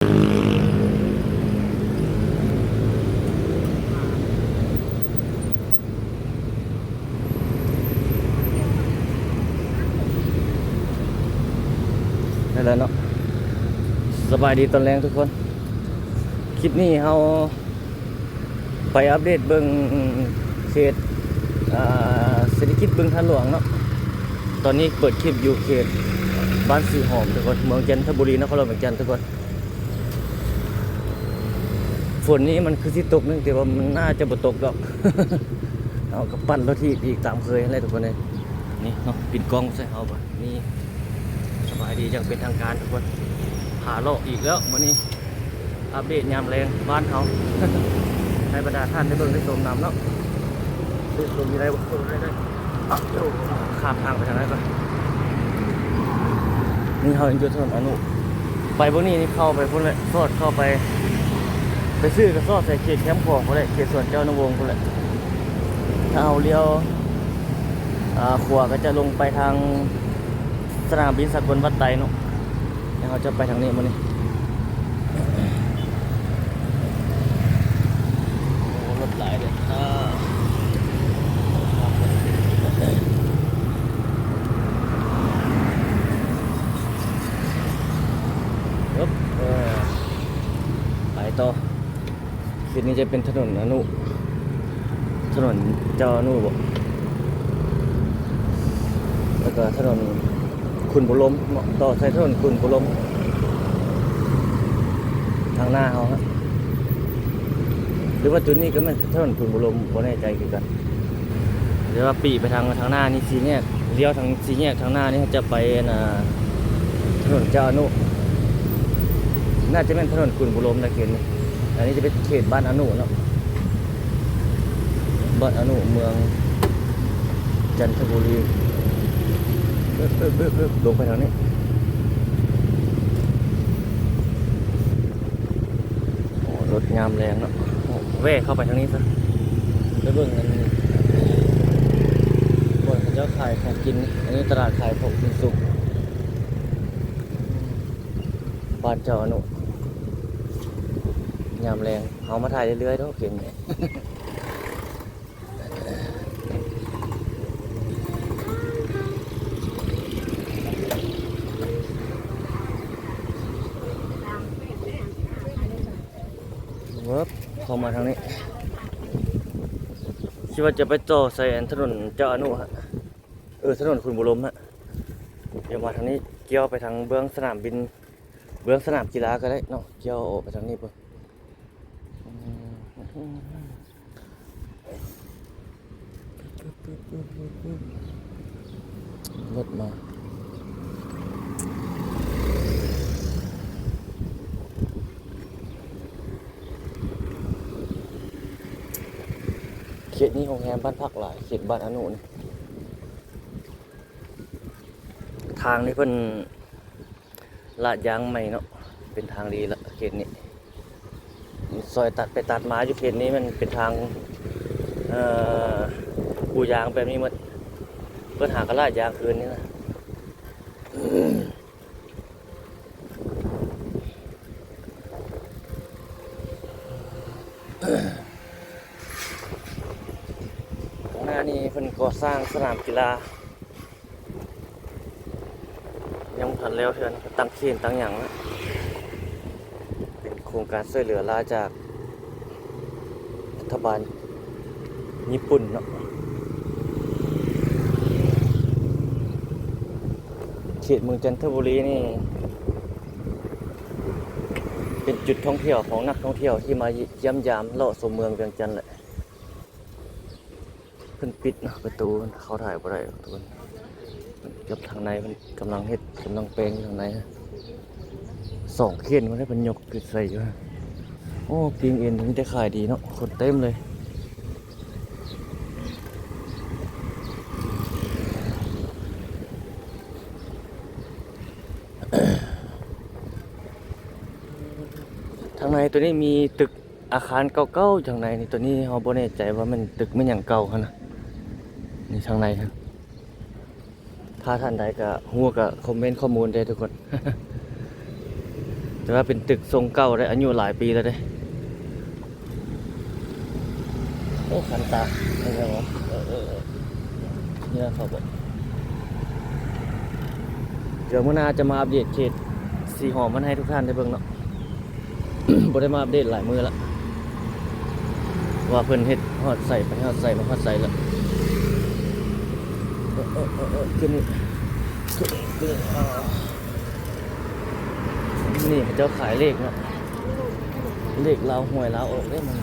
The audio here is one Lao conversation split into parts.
ນັ້ນແຫຼະເນາະ ສະບາຍດີຕອນແລງທຸກຄົນ. ຄລິບນີ້ເຮົາ ໄປອັບເດດເບິ່ງເຂດ ອ່າ ເສດຖະກິດບຶງທາດຫຼວງເນາະ. ຕອນນີ້ເປີດຄລິບຢູ່ເຂດບ້ານສີຫອມທຸກຄົນ ເມືອງຈັນທະບູລີ ນະຄອນຫຼວງວຽງຈັນທຸກຄົນ. ຝົນນີ້ມັນຄືຊິຕົກໜຶ່ງ ແຕ່ວ່າມັນໜ້າຈະບໍ່ຕົກດອກ. ເຮົາກໍປັ່ນລົດຖີບອີກຕາມເຄີຍຫັ້ນແຫຼະທຸກຄົນເອີຍ. ນີ້ເນາະ ປິ່ນກ້ອງໃສ່ເຮົາບາດນີ້. ສະບາຍດີຢ່າງເປັນທາງການທຸກຄົນ ພາເລາະອີກແລ້ວມື້ນີ້. ອັບເດດຍາມແລງບ້ານເຮົາ ໃຫ້ບັນດາທ່ານໄດ້ເບິ່ງໄດ້ຊົມນຳເນາະ. ເບິ່ງມີໄດ້ບໍ່? ເບິ່ງໄດ້ ເດີ ຂ້າມທາງໄປທາງໃດກ່ອນ. ນີ້ເຮົາຢູ່ຖະໜົນອະນຸ ໄປບ່ອນນີ້ນີ້ເຂົ້າໄປພຸ້ນແຫຼະ ສອດເຂົ້າໄປ ໄປຊື້ກະສອບໃສ່ເຂດແຄມຂອງພຸ້ນແຫຼະ ເຂດສວນເຈົ້າອະນຸວົງພຸ້ນແຫຼະ. ຖ້າເຮົາລ້ຽວ ອ່າ ຂວາກໍຈະລົງໄປທາງ ສະໜາມບິນສາກົນວັດໄຕເນາະ. ແລ້ວເຮົາຈະໄປທາງນີ້ມື້ນີ້. ໂອ້ ລົດຫຼາຍເດີ. ອຶບ ເອີ ໄປຕໍ່. ເຂດນີ້ຈະເປັນຖະໜົນອະນຸ ຖະໜົນເຈົ້າອະນຸບໍ ແລ້ວກໍຖະໜົນຂຸນບູລົມເນາະ ຕໍ່ໃສ່ຖະໜົນຂຸນບູລົມ ທາງໜ້າເຮົາຮະ ຫຼືວ່າຈຸດນີ້ກໍແມ່ນຖະໜົນຂຸນບູລົມ ບໍ່ແນ່ໃຈຄືກັນ. ແຕ່ວ່າປີ້ໄປທາງ ທາງໜ້ານີ້ສີ່ແຍກ ລ້ຽວທາງສີ່ແຍກທາງໜ້ານີ້ຈະໄປ ອັນນ່າ ຖະໜົນເຈົ້າອະນຸ ໜ້າຈະແມ່ນຖະໜົນຂຸນບູລົມນະເຂດນີ້. ອັນນີ້ຈະເປັນເຂດບ້ານອະນຸເນາະ ບ້ານອະນຸ ເມືອງຈັນທະບູລີ. ເອີບໆໆ ລົງໄປທາງນີ້. ໂອ້ ລົດຍາມແລງເນາະ. ໂອ້ ແວ່ເຂົ້າໄປທາງນີ້ຊະ ໄປເບິ່ງອັນ ບ່ອນເຂົາເຈົ້າຂາຍຂອງກິນ. ອັນນີ້ຕະຫຼາດຂາຍຂອງກິນສຸກ ບ້ານເຈົ້າອະນຸ ຍາມແລງ. ເຮົາມາຖ່າຍເລື້ອຍໆ ດອກເກມນີ້. ເວີບ ເຂົ້າມາທາງນີ້ ຄິດວ່າຈະໄປຕໍ່ໃສ່ອັນຖະໜົນເຈົ້າອະນຸຮະ ເອີ ຖະໜົນຂຸນບູລົມຮະ. ດຽວມາທາງນີ້ ກ່ຽວໄປທາງເບື້ອງສະໜາມບິນ ເບື້ອງສະໜາມກິລາກໍໄດ້ເນາະ ກ່ຽວອອກໄປທາງນີ້ເບິ່ງ. ອືມ ລົດມາ ເຂດນີ້ໂຮງແຮມບ້ານພັກຫຼາຍ ເຂດບ້ານອະນຸນີ້. ທາງນີ້ເພິ່ນລາດຢາງໃໝ່ເນາະ ເປັນທາງດີລະເຂດນີ້. ຊອຍຕັດໄປຕັດມາຢູ່ເຂດນີ້ມັນເປັນທາງ ເອີ ປູຢາງແບບນີ້ໝົດ ເພິ່ນຫາກະລາດຢາງຄືນນີ້ນະ. ຂ້າງໜ້ານີ້ເພິ່ນກໍ່ສ້າງສະໜາມກິລາ ຍັງບໍ່ທັນແລ້ວເທື່ອ ຕັ້ງເຄນຕັ້ງຫຍັງນະ. ເປັນໂຄງການຊ່ວຍເຫຼືອລາວຈາກ ລັດຖະບານຍີ່ປຸ່ນເນາະ. ເຂດເມືອງຈັນທະບູລີນີ້ ເປັນຈຸດທ່ອງທ່ຽວຂອງນັກທ່ອງທ່ຽວທີ່ມາຢ້ຽມຢາມເລາະຊົມເມືອງວຽງຈັນແຫຼະ. ເພິ່ນປິດເນາະ ປະຕູເຂົ້າຖ່າຍບໍ່ໄດ້ທຸກຄົນ. ກັບທາງໃນເພິ່ນກຳລັງເຮັດ ກຳລັງແປງຢູ່ທາງໃນ. ສອງເຄນພຸ້ນແຫຼະເພິ່ນຍົກຂຶ້ນໃສ່ຢູ່. ໂອ້ ປີ້ງເອັນມີແຕ່ຂາຍດີເນາະ ຄົນເຕັມເລີຍ. ທາງໃນໂຕນີ້ມີຕຶກ ອາຄານເກົ່າໆ ທາງໃນນີ້ ໂຕນີ້ເຮົາບໍ່ແນ່ໃຈວ່າແມ່ນຕຶກແມ່ນຫຍັງເກົ່າຫັ້ນນະ. ນີ້ທາງໃນຫັ້ນ ຖ້າທ່ານໃດກະຮູ້ກະຄອມເມັນຂໍ້ມູນເດີ້ທຸກຄົນ. ແຕ່ວ່າເປັນຕຶກຊົງເກົ່າໄດ໋ ອາຍຸຫຼາຍປີແລ້ວເດ້. ໂອ້ ຄັນຕາ ເອີ ເອີ ເອີ ເອີ ເຫື່ອເຂົາບໍ່? ດຽວມື້ໜ້າຈະມາອັບເດດເຂດສີຫອມມັນໃຫ້ທຸກທ່ານໄດ້ເບິ່ງເນາະ. ບໍ່ໄດ້ມາອັບເດດຫຼາຍມື້ລະ ວ່າເພິ່ນເຮັດຮອດໃສ ໄປຮອດໃສ ມາຮອດໃສລະ. ເອີ ເອີ ເອີ ເອີ ຂຶ້ນນີ້ ຂຶ້ນນີ້ ຂຶ້ນນີ້ ນີ້ເຂົາເຈົ້າຂາຍເລກເນາະ ເລກລາວ ຫວຍລາວອອກເດ້ມັນ.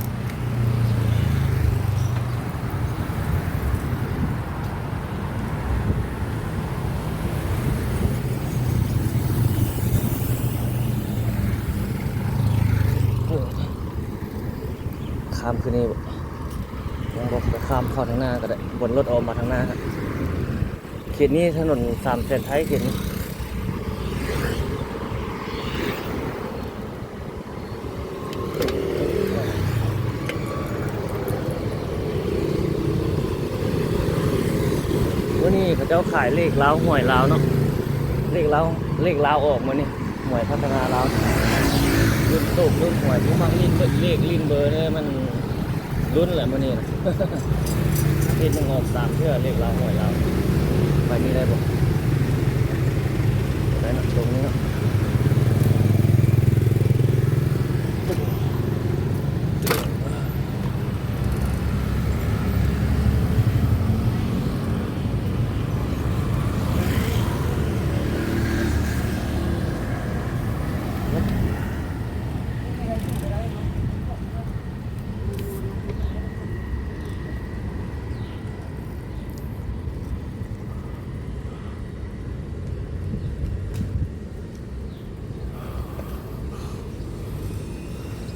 ຂ້າມຂຶ້ນນີ້ບໍ່? ຍັງບໍ່ ຂ້າມເຂົ້າທາງໜ້າກໍໄດ້ ບ່ອນລົດອອກມາທາງໜ້າ. ເຂດນີ້ຖະໜົນສາມແສນໄທ ເຂດນີ້. ມື້ນີ້ເຂົາເຈົ້າຂາຍເລກລາວ ຫວຍລາວເນາະ ເລກລາວ ເລກລາວອອກມື້ນີ້ ຫວຍພັດທະນາລາວ ລຸ້ນໂຊກລຸ້ນຫວຍ ຜູ້ມັກຫຼິ້ນເລກຫຼິ້ນເບີເດີ ມັນ ລຸ້ນແຫຼະມື້ນີ້ນະ ອາທິດໜຶ່ງອອກສາມເທື່ອ ເລກລາວ ຫວຍລາວ. ໄປນີ້ໄດ້ບໍ່? ໄດ້ເນາະ ຕົງນີ້ເນາະ.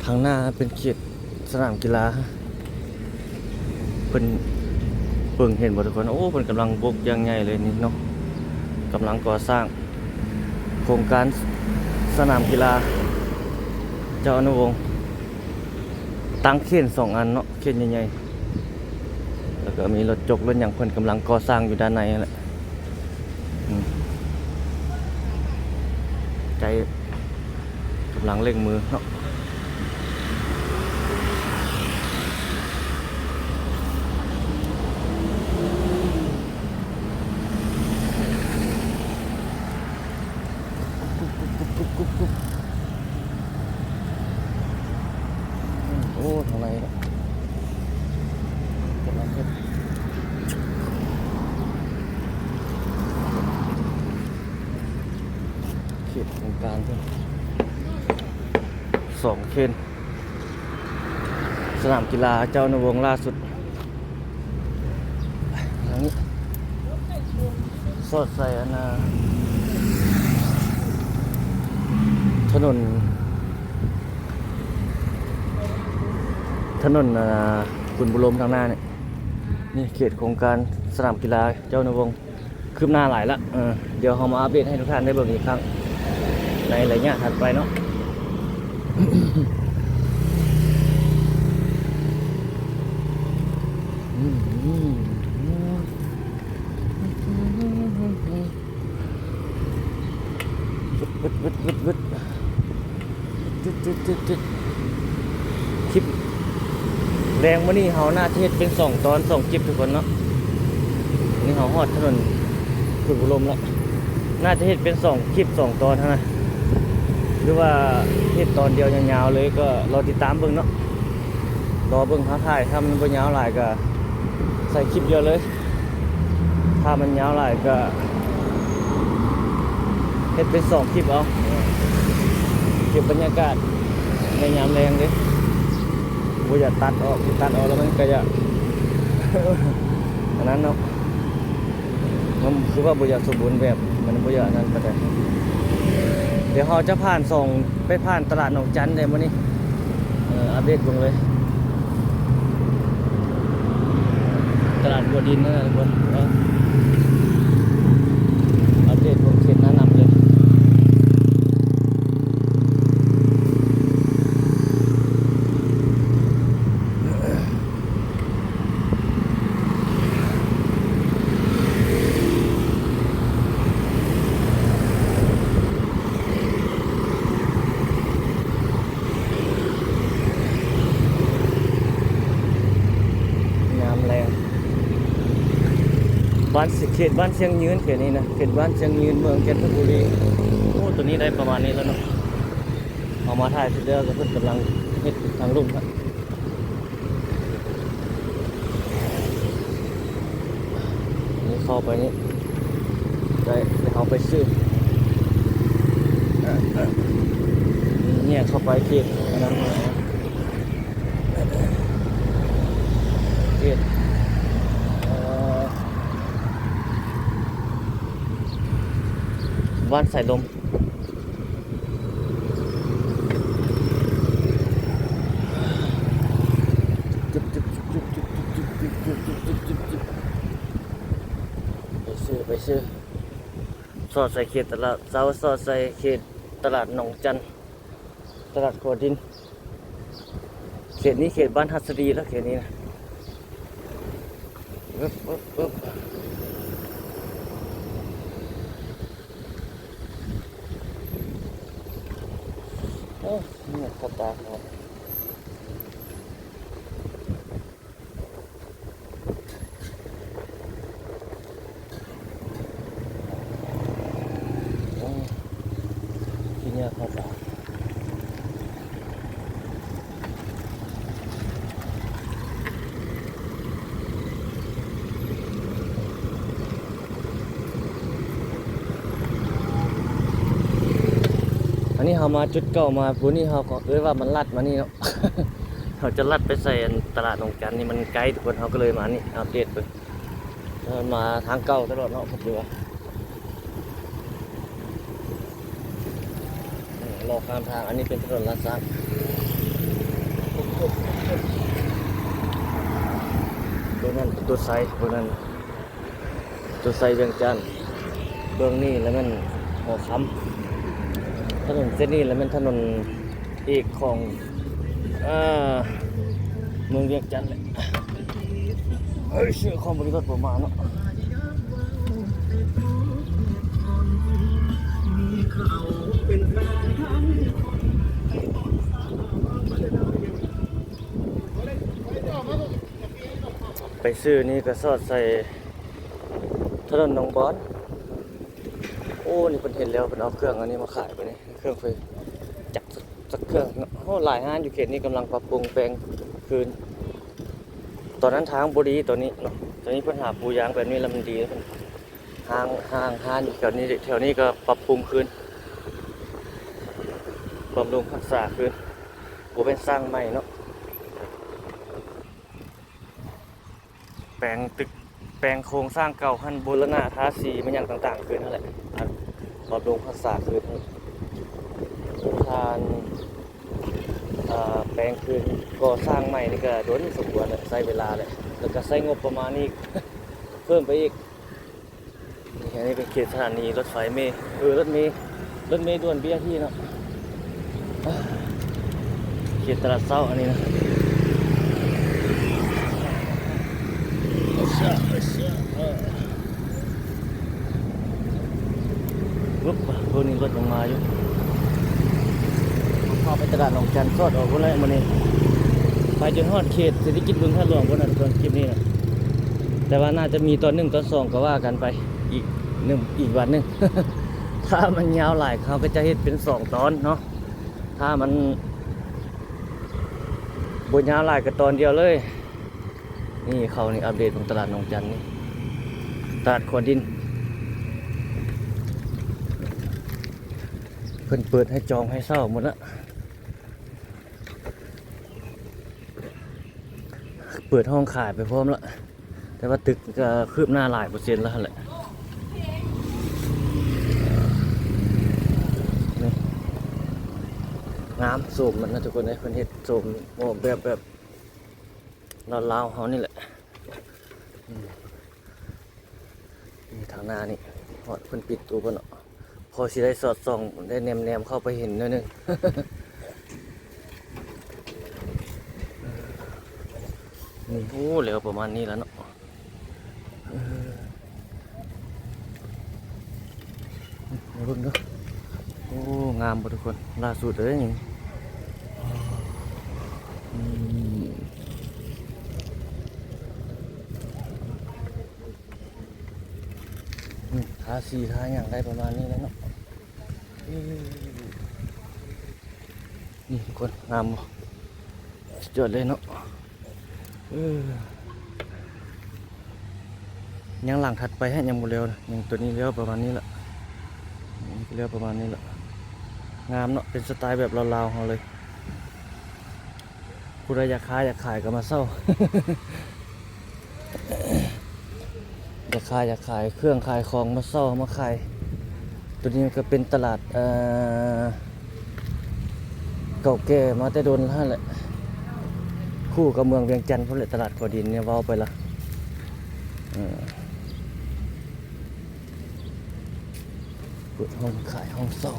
ທາງໜ້າເປັນເຂດສະໜາມກິລາ ເພິ່ນ ເບິ່ງເຫັນບໍ່ທຸກຄົນ? ໂອ້ ເພິ່ນກຳລັງບົກຢ່າງໃຫຍ່ເລີຍນີ້ເນາະ ກຳລັງກໍ່ສ້າງໂຄງການສະໜາມກິລາເຈົ້າອະນຸວົງ ຕັ້ງເຄນສອງອັນເນາະ ເຄນໃຫຍ່ໆ ແລ້ວກໍມີລົດຈົກລົດຫຍັງ ເພິ່ນກຳລັງກໍ່ສ້າງຢູ່ດ້ານໃນຫັ້ນແຫຼະ. ອືມ ໃກ້ ກຳລັງເລັ່ງມືເນາະ. ໂອ້ ທາງໃນເນາະ ກຳລັງເຮັດ ເຂດໂຄງການເພິ່ນ ສອງເຄນ ສະໜາມກິລາເຈົ້າອະນຸວົງລ່າສຸດ ທາງນີ້ ສອດໃສ່ອັນນ່າ ຖະໜົນ ຖະໜົນ ອ່າ ຂຸນບູລົມທາງໜ້ານີ້ ນີ້ເຂດໂຄງການສະໜາມກິລາເຈົ້າອະນຸວົງ ຄືບໜ້າຫຼາຍລະ. ເອີ ດຽວເຮົາມາອັບເດດໃຫ້ທຸກທ່ານໄດ້ເບິ່ງອີກຄັ້ງ ໃນໄລຍະຖັດໄປເນາະ. ວຶດ ວຶດ ວຶດ ວຶດ ວຶດ ວຶດ ວຶດ ວຶດ ຄລິບແລງມື້ນີ້ເຮົາໜ້າຈະເຮັດເປັນສອງຕອນ ສອງຄລິບທຸກຄົນເນາະ. ນີ້ເຮົາຮອດຖະໜົນຂຸນບູລົມແລ້ວ ໜ້າຈະເຮັດເປັນສອງຄລິບ ສອງຕອນຫັ້ນນະ ຫຼືວ່າເຮັດຕອນດຽວຍາວໆເລີຍ ກໍລໍຕິດຕາມເບິ່ງເນາະ. ລໍເບິ່ງເຮົາຖ່າຍ ຖ້າມັນບໍ່ຍາວຫຼາຍກໍໃສ່ຄລິບດຽວເລີຍ. ຖ້າມັນຍາວຫຼາຍກໍເຮັດເປັນສອງຄລິບເອົາ ເກັບບັນຍາກາດໃນຍາມແລງເດ້. ບໍ່ຢາກຕັດອອກ ຕັດອອກແລ້ວມັນກໍຢາກ ອັນນັ້ນເນາະ ມັນຄືວ່າບໍ່ຢາກສົມບູນແບບ ມັນບໍ່ຢາກອັນນັ້ນປານໃດ. ດຽວເຮົາຈະຜ່ານສອງ ໄປຜ່ານຕະຫຼາດໜອງຈັນເດ້ມື້ນີ້. ເອີ ອັບເດດເບິ່ງເລີຍ ຕະຫຼາດບົວດິນນັ້ນນະທຸກຄົນ. ເອີ ອັບເດດເບິ່ງເຂດນານຳເລີຍ. ເ ບ້ານ ເຂດບ້ານຊຽງຍືນ ເຂດນີ້ນະ ເຂດບ້ານຊຽງຍືນ ເມືອງຈັນທະບູລີ. ໂອ້ ຕົວນີ້ໄດ້ປະມານນີ້ແລ້ວເນາະ. ເອົາມາຖ່າຍເສັດແລ້ວ ກໍເພິ່ນກຳລັງເຮັດທາງລົງຫັ້ນ. ນີ້ເຂົ້າໄປນີ້ ໄດ້ ເຮົາໄປຊື້ ແຍກເຂົ້າໄປເຂດອັນນັ້ນ ເຂດ ເອີ ບ້ານສາຍລົມ. ໄປຊື້ ໄປຊື້ ສອດໃສ່ເຂດຕະຫຼາດເຊົ້າ ສອດໃສ່ເຂດຕະຫຼາດໜອງຈັນ ຕະຫຼາດຂົວດິນ. ເຂດນີ້ເຂດບ້ານຫັດສະດີແລ້ວ ເຂດນີ້ນະ. ປຶບ ປຶບ ປຶບ ໂອ້ ເໜືອດເຂົ້າຕາເຂົາ. ໂອ້ ຂີ້ເຫຍື້ອເຂົ້າຕາ. ອັນນີ້ເຮົາມາຈຸດເກົ່າມາ ຜູ້ນີ້ເຮົາກໍເອີ້ນວ່າມັນລັດມານີ້ເນາະ. ເຮົາຈະລັດໄປໃສ່ອັນຕະຫຼາດໜອງຈັນນີ້ ມັນໄກທຸກຄົນ ເຮົາກໍເລີຍມານີ້ ອັບເດດເບິ່ງ. ເອີ ມາທາງເກົ່າຕະຫຼອດເນາະ ເພາະວ່າລໍຂ້າມທາງ. ອັນນີ້ເປັນຖະໜົນລາດສ້າງ ເບິ່ງນັ້ນ ຕົ້ນໄຊ ເບິ່ງນັ້ນ ຕົ້ນໄຊວຽງຈັນ. ເບື້ອງນີ້ລະແມ່ນຫໍຄຳ. ຖະໜົນເສັ້ນນີ້ລະແມ່ນຖະໜົນເອກຂອງ ເອີ ເມືອງວຽງຈັນແຫຼະ. ເອີ ເຊື່ອຂອງບໍລິສັດປະມານເນາະ. ໄປຊື້ນີ້ກໍສອດໃສ່ ຖະໜົນໜອງບອນ. ໂອ້ ນີ້ເພິ່ນເຮັດແລ້ວ ເພິ່ນເອົາເຄື່ອງອັນນີ້ມາຂາຍບາດນີ້ ເຄື່ອງໄຟຈັກສັກເຄື່ອງເນາະ. ໂອ້ ຫຼາຍຮ້ານຢູ່ເຂດນີ້ກຳລັງປັບປຸງແປງຄືນ. ຕອນນັ້ນທາງບໍ່ດີ ຕອນນີ້ເນາະ ຕອນນີ້ເພິ່ນຫາປູຢາງແບບນີ້ແລ້ວມັນດີ ເພິ່ນຫ້າງ ຫ້າງຮ້ານຢູ່ແຖວນີ້ ແຖວນີ້ກໍປັບປຸງຄືນ ບຳລຸງຮັກສາຄືນ ບໍ່ແມ່ນສ້າງໃໝ່ເນາະ. ແປງຕຶກ ແປງໂຄງສ້າງເກົ່າຫັ້ນ ບູລະນະທາສີແມ່ນຫຍັງຕ່າງໆຄືນຫັ້ນແຫຼະ ບຳລຸງຮັກສາຄືນ. ທ່ານ ເອີ ແປງຄືນ ກໍ່ສ້າງໃໝ່ນີ້ກໍດົນສົມຄວນແຫຼະ ໃຊ້ເວລາແຫຼະ ແລ້ວກໍໃຊ້ງົບປະມານນີ້ເພີ່ມໄປອີກ. ນີ້ ອັນນີ້ເປັນເຂດສະຖານີລົດໄຟເມ ເອີ ລົດເມ ລົດເມດ່ວນບີອາທີເນາະ. ເຂດຕະຫຼາດເຊົ້າອັນນີ້ນະ. ປຶບ ພວກນີ້ລົດລົງມາຢູ່. ເຂົ້າໄປຕະຫຼາດໜອງຈັນ ສອດອອກພຸ້ນແຫຼະມື້ນີ້ ໄປຈົນຮອດເຂດເສດຖະກິດບຶງທາດຫຼວງພຸ້ນນະ ທຸກຄົນ ຄລິບນີ້ນະ. ແຕ່ວ່າໜ້າຈະມີຕອນໜຶ່ງຕອນສອງກໍວ່າກັນໄປ ອີກໜຶ່ງ ອີກວັນໜຶ່ງ. ຖ້າມັນຍາວຫຼາຍ ເຮົາກໍຈະເຮັດເປັນສອງຕອນເນາະ. ຖ້າມັນບໍ່ຍາວຫຼາຍກໍຕອນດຽວເລີຍ. ນີ້ ເຂົານີ້ອັບເດດຂອງຕະຫຼາດໜອງຈັນນີ້ ຕະຫຼາດຂົວດິນ ເພິ່ນເປີດໃຫ້ຈອງໃຫ້ເຊົ່າໝົດລະ. ເປີດຫ້ອງຂາຍໄປພ້ອມລະ ແຕ່ວ່າຕຶກກໍຄືບໜ້າຫຼາຍເປີເຊັນແລ້ວຫັ້ນແຫຼະ. ນີ້ ງາມ ໂສມມັນນະທຸກຄົນເອີຍ ເພິ່ນເຮັດໂສມອອກແບບ ແບບລາວໆເຮົານີ້ແຫຼະ. ນີ້ ທາງໜ້ານີ້ ຮອດເພິ່ນປິດຕູເພິ່ນເນາະ ພໍຊິໄດ້ສອດສ່ອງ ໄດ້ແນມໆເຂົ້າໄປເຫັນໜ້ອຍໜຶ່ງ. ນີ້ ໂອ້ ແລ້ວປະມານນີ້ລະເນາະ. ເອີ ມາເບິ່ງເດີ. ໂອ້ ງາມບໍ່ທຸກຄົນ ລ່າສຸດເລີຍນີ້. ອືມ. ນີ້ ທາສີທາຫຍັງໄດ້ປະມານນີ້ແຫຼະເນາະ. ເອີ ນີ້ທຸກຄົນ ງາມບໍ່? ສຸດຍອດເລີຍເນາະ. ເອີ ຍັງຫຼັງຖັດໄປຮະ ຍັງບໍ່ແລ້ວນະ. ຍັງຕົວນີ້ແລ້ວປະມານນີ້ລະ ແລ້ວປະມານນີ້ລະ. ງາມເນາະ ເປັນສະໄຕແບບລາວໆເຮົາເລີຍ. ຜູ້ໃດຢາກຂາຍຢາກຂາຍກໍມາເຊົ່າ ຢາກຂາຍຢາກຂາຍເຄື່ອງຂາຍຂອງມາເຊົ່າມາຂາຍ. ຕົວນີ້ກໍເປັນຕະຫຼາດ ເອີ ເກົ່າແກ່ມາແຕ່ດົນແລ້ວຫັ້ນແຫຼະ ຄູ່ກັບເມືອງວຽງຈັນພຸ້ນແຫຼະ ຕະຫຼາດຂົວດິນນີ້ເວົ້າໄປລະ ເອີ. ເປີດຫ້ອງຂາຍຫ້ອງເຊົ່າ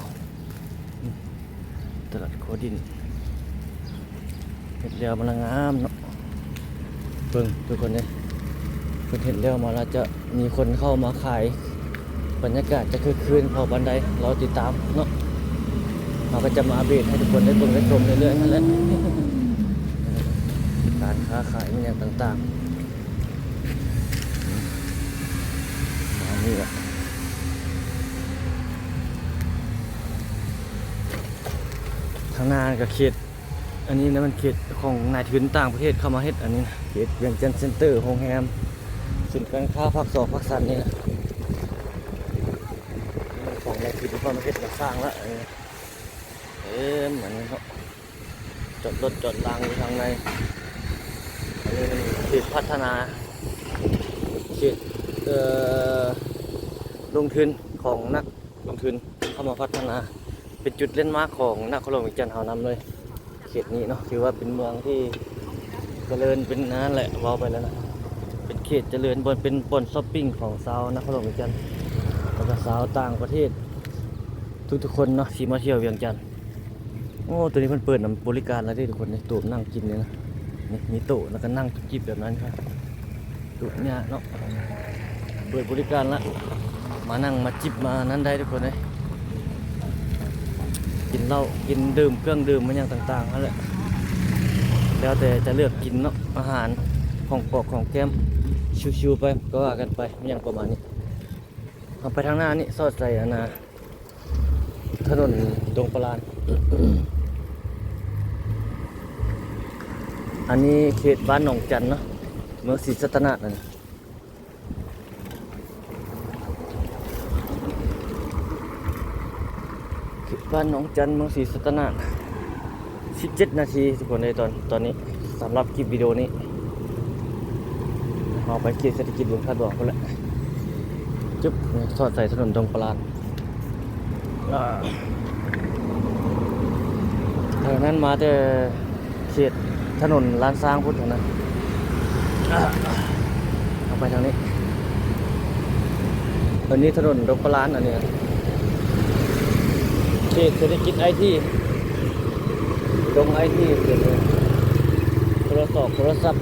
ຕະຫຼາດຂົວດິນ ເຮັດແລ້ວມັນລະງາມເນາະ. ເບິ່ງທຸກຄົນເອີຍ ເພິ່ນເຮັດແລ້ວມາລະຈະມີຄົນເຂົ້າມາຂາຍ ບັນຍາກາດຈະຄຶກຄື້ນພໍປານໃດ ລໍຕິດຕາມເນາະ. ເຮົາກໍຈະມາອັບເດດໃຫ້ທຸກຄົນໄດ້ເບິ່ງໄດ້ຊົມເລື້ອຍໆຫັ້ນແຫຼະ ການຄ້າຂາຍອີ່ຫຍັງຕ່າງໆ. ປະມານນີ້ລະ ທາງໜ້າກໍເຂດ ອັນນີ້ນະ ມັນເຂດຂອງນາຍທຶນຕ່າງປະເທດເຂົ້າມາເຮັດ. ອັນນີ້ນະ ເຂດວຽງຈັນເຊັນເຕີ ໂຮງແຮມ ສູນການຄ້າພາກສອງພາກສາມນີ້ນະ ຂອງນາຍທຶນເຂົ້າມາເຮັດມາສ້າງລະ. ເອີ ເອີ ອັນນີ້ເນາະ ຈອດລົດຈອດລາງຢູ່ທາງໃນ. ອັນນີ້ເປັນເຂດພັດທະນາ ເຂດ ເອີ ລົງທຶນຂອງນັກລົງທຶນເຂົ້າມາພັດທະນາ ເປັນຈຸດແລນມາກຂອງນະຄອນຫຼວງວຽງຈັນເຮົານຳເລີຍ. ເຂດນີ້ເນາະ ຖືວ່າເປັນເມືອງທີ່ຈະເລີນ ເປັນນັ້ນແຫຼະ ເວົ້າໄປແລ້ວນະ ເປັນເຂດຈະເລີນ ບ່ອນ ເປັນບ່ອນຊັອບປິງຂອງຊາວນະຄອນຫຼວງວຽງຈັນ ແລ້ວກໍຊາວຕ່າງປະເທດ ທຸກໆຄົນເນາະ ທີ່ມາທ່ຽວວຽງຈັນ. ໂອ້ ໂຕນີ້ເພິ່ນເປີດນຳບໍລິການແລ້ວເດ້ທຸກຄົນເດ້ ໂຕະນັ່ງກິນນີ້ນະ ນີ້ມີໂຕະ ແລ້ວກໍນັ່ງຈິບແບບນັ້ນຄ່ະ ໂຕະຫຍ້າເນາະ ເປີດບໍລິການລະ ມານັ່ງມາຈິບມານັ້ນໄດ້ທຸກຄົນເອີຍ ກິນເຫຼົ້າກິນດື່ມ ເຄື່ອງດື່ມ ອີ່ຫຍັງຕ່າງໆຫັ້ນແຫຼະ ແລ້ວແຕ່ຈະເລືອກກິນເນາະ ອາຫານ ຂອງກອກຂອງແກ້ມ ຊິວໆໄປ ກໍວ່າກັນໄປ ອີ່ຫຍັງປະມານນີ້. ເຮົາໄປທາງໜ້ານີ້ ສອດໃສ່ອັນນ່າ ຖະໜົນດົງປະລານ ອັນນີ້ເຂດບ້ານໜອງຈັນເນາະ ເມືອງສີສັດຕະນາກ ເຂດບ້ານໜອງຈັນ ເມືອງສີສັດຕະນາກ. ສິບເຈັດນາທີທຸກຄົນເອີຍ ຕອນ ຕອນນີ້ ສຳລັບຄລິບວິດີໂອນີ້ ເຮົາໄປເຂດເສດຖະກິດເມືອງທາດຫຼວງພຸ້ນແຫຼະ ຈຶບ ສອດໃສ່ຖະໜົນດົງປະລານ ອາ ທາງນັ້ນມາແຕ່ເຂດຖະໜົນລ້ານຊ້າງພຸ້ນນະ ອາ ເຮົາໄປທາງນີ້. ອັນນີ້ຖະໜົນດົງປະລານ ອັນນີ້ເຂດເສດຖະກິດໄອທີ ດົງໄອທີ ເປັນໂທລະສອບ ໂທລະສັບ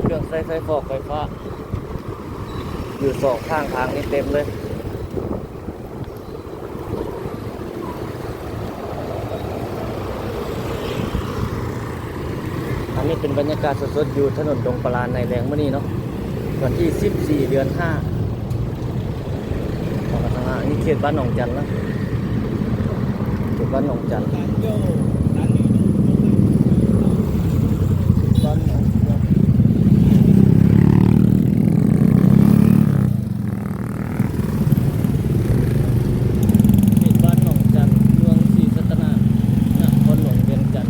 ເຄື່ອງໃຊ້ໄຟຟອກໄຟຟ້າ ຢູ່ສອງຂ້າງທາງນີ້ເຕັມເລີຍ. ອັນນີ້ເປັນບັນຍາກາດສົດໆ ຢູ່ຖະໜົນດົງປະລານໃນແລງມື້ນີ້ເນາະ ວັນທີສິບສີ່ ເດືອນຫ້າ ສອງພັນຊາວຫ້າ ນີ້ເຂດບ້ານໜອງຈັນນະ ເຂດບ້ານໜອງຈັນ ບ້ານໜອງຈັນ. ເຂດບ້ານໜອງຈັນ ເມືອງສີສັດຕະນາກ ນະຄອນຫຼວງວຽງຈັນ.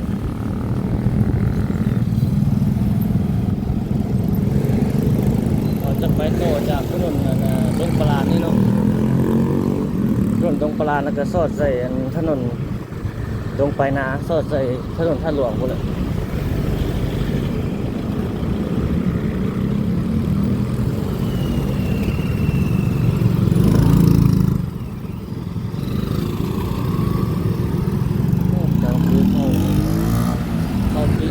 ເຮົາຈະໄປຕໍ່ຈາກຖະໜົນ ອັນ ດົງປະລານນີ້ເນາະ ຖະໜົນດົງປະລານ ແລ້ວກໍສອດໃສ່ ອັນ ຖະໜົນ ດົງປາຍນາ ສອດໃສ່ຖະໜົນທາດຫຼວງພຸ້ນແຫຼະ. ໂອ້ ເຈົ້າຄືເຂົາ ເຂົາຄື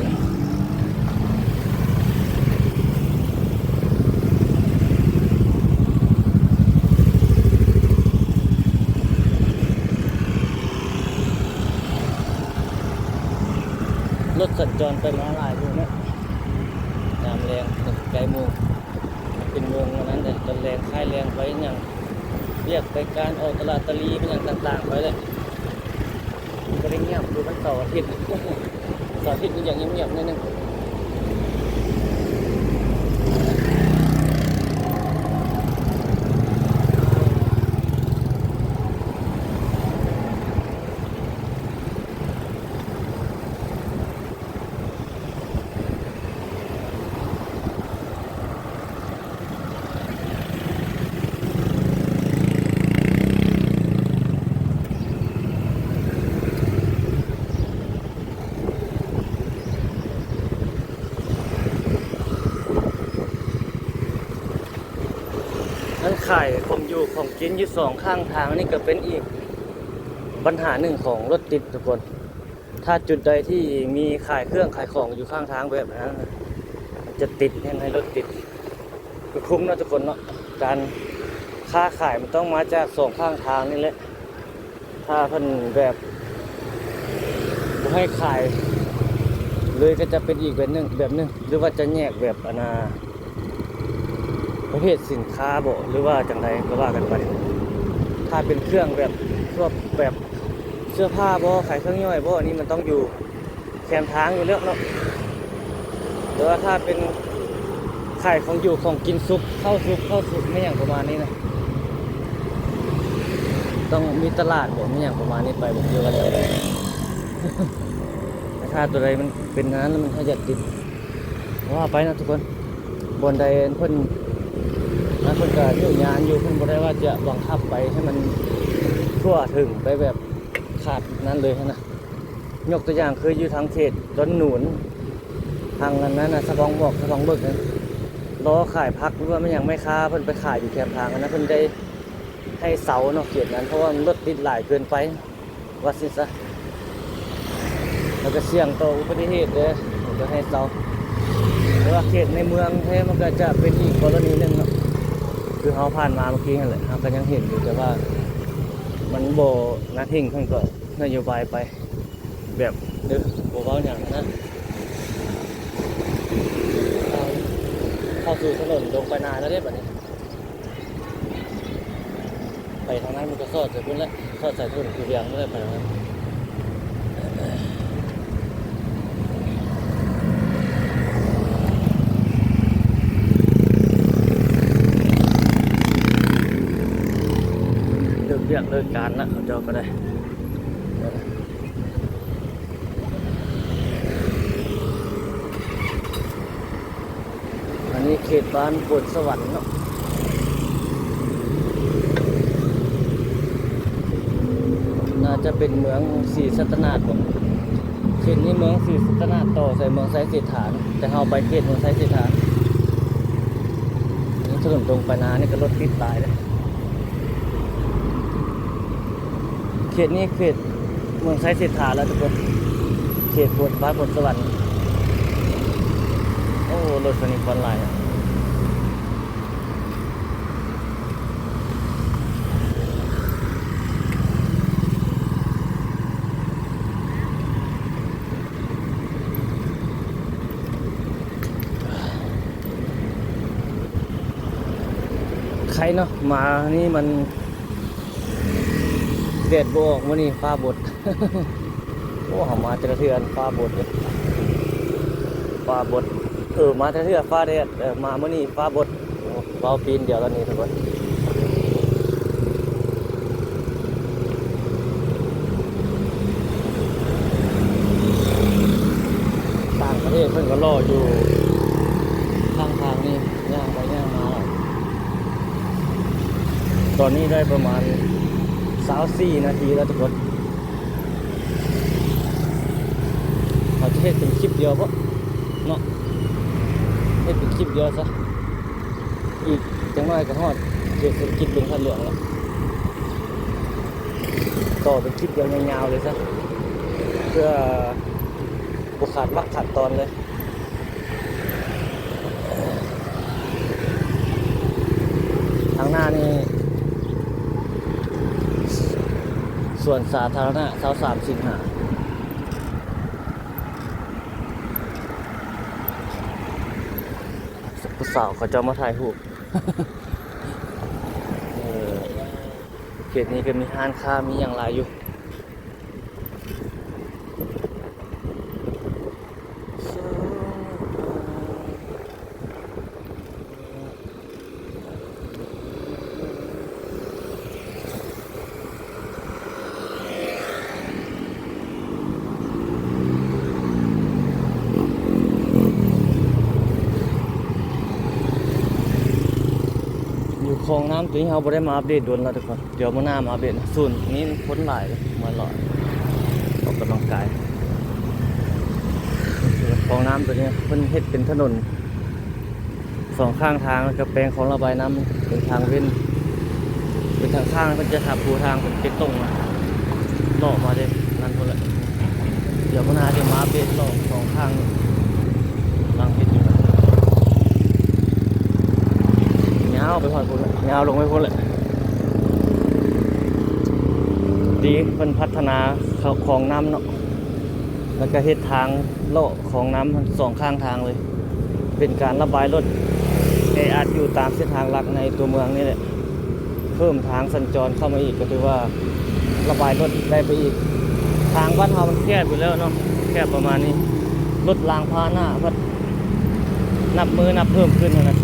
ລົດສັນຈອນໄປມາຫຼາຍຢູ່ເນາະ ຍາມແລງ ໃກ້ໂມງ ເປັນໂມງອັນນັ້ນເດ້ ຕອນແລງ ຄ້າຍແລງໄປຫຍັງ ວຽກ ໄປການອອກຕະຫຼາດຕະຫຼີ່ ໄປຫຍັງຕ່າງໆ ໄປແຫຼະ. ມັນບໍ່ໄດ້ງຽບ ຄືວັນເສົາອາທິດ ເສົາອາທິດມັນຢາກງຽບໆ ໜ້ອຍໜຶ່ງ. ຮ້ານຂາຍຂອງຢູ່ຂອງກິນຢູ່ສອງຂ້າງທາງນີ້ ກໍເປັນອີກບັນຫາໜຶ່ງຂອງລົດຕິດທຸກຄົນ. ຖ້າຈຸດໃດທີ່ມີຂາຍເຄື່ອງຂາຍຂອງຢູ່ຂ້າງທາງແບບນັ້ນ ຈະຕິດ ເຮັດໃຫ້ລົດຕິດ. ຄືຄຸ້ນເນາະທຸກຄົນເນາະ ການຄ້າຂາຍມັນຕ້ອງມາຈາກສອງຂ້າງທາງນີ້ແຫຼະ. ຖ້າເພິ່ນແບບບໍ່ໃຫ້ຂາຍເລີຍ ກໍຈະເປັນອີກແບບໜຶ່ງ ແບບໜຶ່ງ ຫຼືວ່າຈະແຍກແບບ ອັນນ່າ ປະເພດສິນຄ້າບໍ ຫຼືວ່າຈັ່ງໃດກໍວ່າກັນໄປ. ຖ້າເປັນເຄື່ອງແບບ ພວກແບບເສື້ອຜ້າບໍ ຂາຍເຄື່ອງຍ່ອຍບໍ ອັນນີ້ມັນຕ້ອງຢູ່ແຄມທາງຢູ່ແລ້ວເນາະ. ແຕ່ວ່າຖ້າເປັນຂາຍຂອງຢູ່ຂອງກິນສຸກ ເຂົ້າສຸກ ເຂົ້າສຸກ ແມ່ນຫຍັງປະມານນີ້ນະ ຕ້ອງມີຕະຫຼາດບໍ ແມ່ນຫຍັງປະມານນີ້ໄປ ບໍ່ເກີນວ່າ ແຕ່ຖ້າຕົວໃດມັນເປັນອັນນັ້ນ ແລ້ວມັນ ເຮົາຢາກກິນ ວ່າໄປນະທຸກຄົນ. ບ່ອນໃດເພິ່ນ ນະ ເພິ່ນກໍອະນຸຍາດຢູ່ ເພິ່ນບໍ່ໄດ້ວ່າຈະບັງຄັບໄປໃຫ້ມັນທົ່ວເຖິງ ໄປແບບຂາດນັ້ນເລີຍຫັ້ນນະ. ຍົກຕົວຢ່າງຄືຢູ່ທາງເຂດດອນໜູນ ທາງອັນນັ້ນນະ ສະບອງໝວກ ສະບອງເບີກນະ ລໍ້ຂາຍຜັກ ຫຼືວ່າແມ່ນຫຍັງ ແມ່ຄ້າເພິ່ນໄປຂາຍຢູ່ແຄມທາງຫັ້ນນະ ເພິ່ນໄດ້ໃຫ້ເຊົາເນາະ ເຂດນັ້ນ ເພາະວ່າມັນລົດຕິດຫຼາຍເກີນໄປ. ວ່າຊັ້ນຊະ ແລ້ວກໍສ່ຽງຕໍ່ອຸບັດຕິເຫດເດ້ ກໍໃຫ້ເຊົາ. ແຕ່ວ່າເຂດໃນເມືອງແທ້ ມັນກໍຈະເປັນອີກກໍລະນີໜຶ່ງເນາະ ຄືເຮົາຜ່ານມາເມື່ອກີ້ຫັ້ນແຫຼະ ເຮົາກໍຍັງເຫັນຢູ່ ແຕ່ວ່າມັນບໍ່ໜັກແຮງ ເພິ່ນກໍນະໂຍບາຍໄປແບບ ເອີ ບໍ່ເວົ້າຫຍັງນະ. ເຂົ້າ ເຂົ້າສູ່ຖະໜົນດົງປາຍນາແລ້ວເດ້ບັດນີ້. ໄປທາງນັ້ນມັນກໍສອດໃສ່ພຸ້ນແຫຼະ ສອດໃສ່ຖະໜົນຄູວຽງນັ້ນແຫຼະ ໄປທາງນັ້ນ. ເລີກວຽກເລີກການລະ ເຂົາເຈົ້າກໍໄດ້. ອັນນີ້ເຂດບ້ານໂພນສະຫວັນເນາະ ໜ້າຈະເປັນເມືອງສີສັດຕະນາດບໍ. ເຂດນີ້ເມືອງສີສັດຕະນາດ ຕໍ່ໃສ່ເມືອງໄຊເສດຖາ ແຕ່ເຮົາໄປເຂດເມືອງໄຊເສດຖາ. ນີ້ຖະໜົນຕົງໄປນານີ້ກໍລົດຕິດຫຼາຍເດ້. ເຂດນີ້ເຂດເມືອງໄຊເສດຖາແລ້ວທຸກຄົນ ເຂດໂພນ ບ້ານໂພນສະຫວັນ. ໂອ້ ລົດຄັນນີ້ຄວັນຫຼາຍນະ. ໄຄເນາະ ມານີ້ມັນແດດບໍ່ອອກ ມື້ນີ້ຟ້າບົດ. ໂອ້ ເຮົາມາແຕ່ລະເທື່ອຟ້າບົດເດ້ ຟ້າບົດ. ເອີ ມາແຕ່ລະເທື່ອຟ້າແດດ ເອີ ມາມື້ນີ້ຟ້າບົດ. ໂອ້ ເວົ້າປີນດຽວແລ້ວນີ້ທຸກຄົນ. ຕ່າງປະເທດເພິ່ນກໍລໍຢູ່ຂ້າງທາງນີ້ ຍ່າງໄປຍ່າງມາ. ຕອນນີ້ໄດ້ປະມານຊາວສີ່ນາທີແລ້ວທຸກຄົນ. ເຮົາຈະເຮັດເປັນຄລິບດຽວບໍເນາະ ເຮັດເປັນຄລິບດຽວຊະ. ອີກຈັກໜ້ອຍກໍຮອດເຂດເສດຖະກິດເມືອງທ່າຫຼວງລະ ຕໍ່ເປັນຄລິບດຽວຍາວໆເລີຍຊະ ເພື່ອບໍ່ຂາດວັກຂາດຕອນເລີຍ. ທາງໜ້ານີ້ສວນສາທາລະນະຊາວສາມສິງຫາ. ຜູ້ສາວເຂົາເຈົ້າມາຖ່າຍຮູບ. ເອີ ເຂດນີ້ກໍມີຮ້ານຄ້າມີຫຍັງຫຼາຍຢູ່. ຢູ່ຂອງນ້ຳຕົວນີ້ເຮົາບໍ່ໄດ້ມາອັບເດດດົນແລ້ວທຸກຄົນ. ດຽວມື້ໜ້າມາອັບເດດນະ. ສູນນີ້ຄົນຫຼາຍ ມາຫຼາຍອອກກຳລັງກາຍ. ຂອງນ້ຳຕົວນີ້ເພິ່ນເຮັດເປັນຖະໜົນສອງຂ້າງທາງ ແລ້ວກໍແປງຄອງລະບາຍນ້ຳເປັນທາງເວັ້ນ ເປັນທາງຂ້າງ. ເພິ່ນຈະຫາປູທາງເປັນເປັນຕົງນະ ເລາະມາເດ້ນັ້ນພຸ້ນແຫຼະ. ດຽວມື້ໜ້າຈະມາອັບເດດເລາະສອງຂ້າງ ກຳລັງເຮັດຢູ່ ຍາວໄປຮອດພຸ້ນແຫຼະ ຍາວລົງໄປພຸ້ນແຫຼະ. ດີເພິ່ນພັດທະນາຂອງນ້ຳເນາະ ແລ້ວກະເຮັດທາງເລາະຂອງນ້ຳສອງຂ້າງທາງເລີຍ ເປັນການລະບາຍລົດແອອັດຢູ່ຕາມເສັ້ນທາງຫຼັກໃນຕົວເມືອງນີ້ແຫຼະ. ເພີ່ມທາງສັນຈອນເຂົ້າມາອີກ ກໍຖືວ່າລະບາຍລົດໄດ້ໄປອີກ. ທາງບ້ານເຮົາມັນແຄບຢູ່ແລ້ວເນາະ ແຄບປະມານນີ້ ລົດລາງພາຫະນະພັດນັບມື້ນັບເພີ່ມຂຶ້ນຫັ້ນນະ.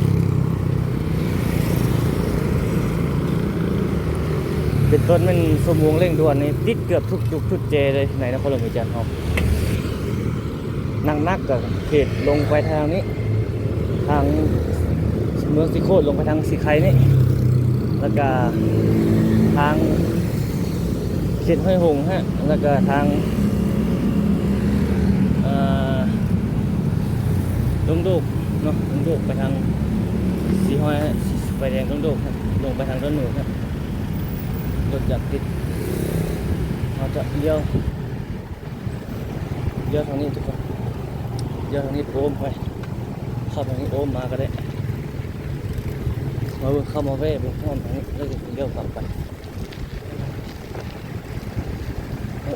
ເປັນຕົ້ນແມ່ນຊົ່ວໂມງເລັ່ງດ່ວນນີ້ ຕິດເກືອບທຸກຈຸດທຸກແຈເລີຍໃນນະຄອນຫຼວງວຽງຈັນເຮົາ. ໜັກໆກໍເຂດລົງໄປທາງນີ້ ທາງເມືອງສີໂຄດລົງໄປທາງສີໄຄນີ້ ແລ້ວກະທາງເຂດຫ້ວຍຫົງຮະ ແລ້ວກະທາງ ເອີ ດົງໂດກເນາະ ດົງໂດກໄປທາງສີ່ຮ້ອຍ ໄຟແດງດົງໂດກຮະ ລົງໄປທາງດອນໜູນຮະ. ລົດຢາກຕິດ ເຮົາຈະລ້ຽວ ລ້ຽວທາງນີ້ທຸກຄົນ ລ້ຽວທາງນີ້ໂອ້ມໄປ ເຂົ້າທາງນີ້ໂອ້ມມາກໍໄດ້. ມາເບິ່ງ ເຂົ້າມາແວ່ເບິ່ງອ້ອມທາງນີ້ ແລ້ວຈະລ້ຽວກັບໄປ.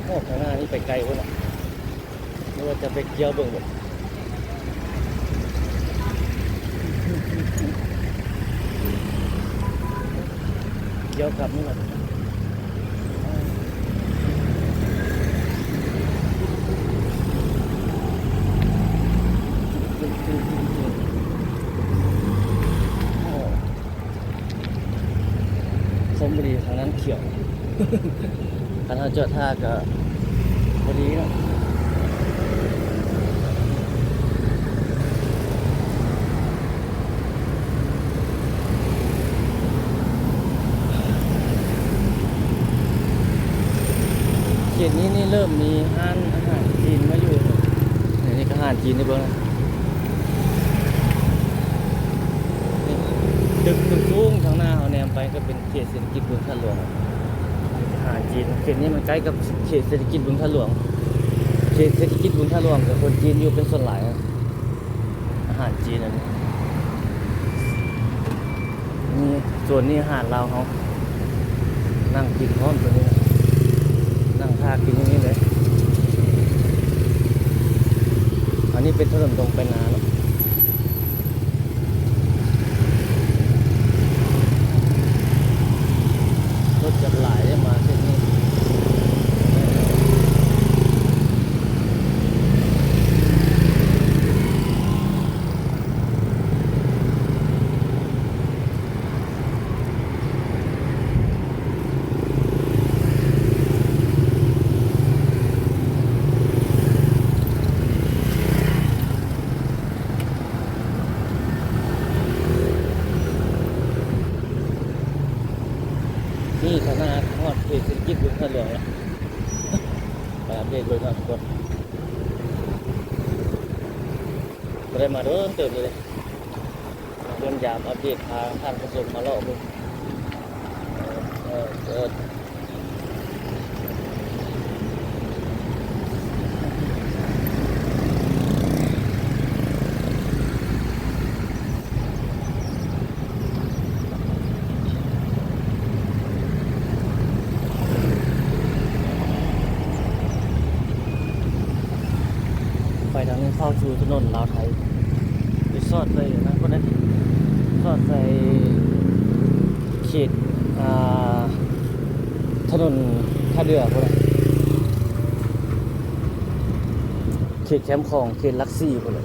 ໂອ້ ທາງໜ້ານີ້ໄປໄກພຸ້ນລະ ຫຼືວ່າຈະໄປກ່ຽວເບິ່ງບໍ? ກ່ຽວກັບນີ້ລະ ໂອ້ ຊົນບຸລີທາງນັ້ນຂຽວ ຄັນເຮົາຈອດຖ້າກໍພໍດີເນາະ. ເຂດນີ້ນີ້ເລີ່ມມີຮ້ານອາຫານຈີນມາຢູ່ ນີ້ກໍອາຫານຈີນໃຫ້ເບິ່ງ ຕຶກສູງໆ ທາງໜ້າເຮົາແນມໄປກໍເປັນ ເຂດເສດຖະກິດບຶງທາດຫຼວງ ອາຫານຈີນ. ເຂດນີ້ມັນໃກ້ກັບເຂດເສດຖະກິດບຶງທາດຫຼວງ ເຂດເສດຖະກິດບຶງທາດຫຼວງກໍຄົນຈີນຢູ່ເປັນສ່ວນຫຼາຍ ອາຫານຈີນອັນນີ້. ນີ້ໂຊນນີ້ອາຫານລາວເຮົາ ນັ່ງກິນພ້ອມໂຕນີ້ນະ ນັ່ງຖ້າກິນຢູ່ນີ້ເລີຍ. ອັນນີ້ເປັນຖະໜົນຕົງໄປນາເນາະ. ລົດຈະຫຼາຍເດ້ມາເສັ້ນນີ້ ນີ້ຂະໜາດຮອດເຂດເສດຖະກິດບຶງທາດຫຼວງແລ້ວ ໄປອັບເດດເບິ່ງເນາະທຸກຄົນ. ບໍ່ໄດ້ມາດົນເຕີບເລີຍ ມາຢ້ຽມຢາມອັບເດດ ພາທ່ານຜູ້ຊົມມາເລາະເບິ່ງ ເອີ ເອີ ໄປທາງນີ້ເຂົ້າສູ່ຖະໜົນລາວໄທ ໄປສອດໃສ່ນັ້ນພຸ້ນເດ້ ສອດໃສ່ເຂດ ອ່າ ຖະໜົນທ່າເຮືອພຸ້ນແຫຼະ ເຂດແຄມຂອງ ເຂດຫຼັກສີ່ພຸ້ນແຫຼະ.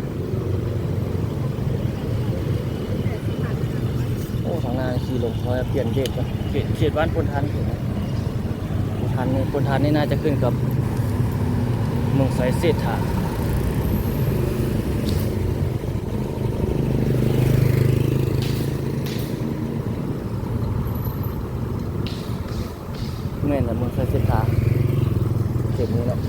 ໂອ້ ທາງໜ້າຂີ່ລົງ ຂໍປ່ຽນເບຣກກ່ອນ. ເຂດ ເຂດບ້ານໂພນທານ ໂພນທານນີ້ ໂພນທານນີ້ໜ້າຈະຂຶ້ນກັບເມືອງໄຊເສດຖາ. ແມ່ນລະ ເມືອງໄຊເສດຖາ ເຂດນີ້ເນາະ.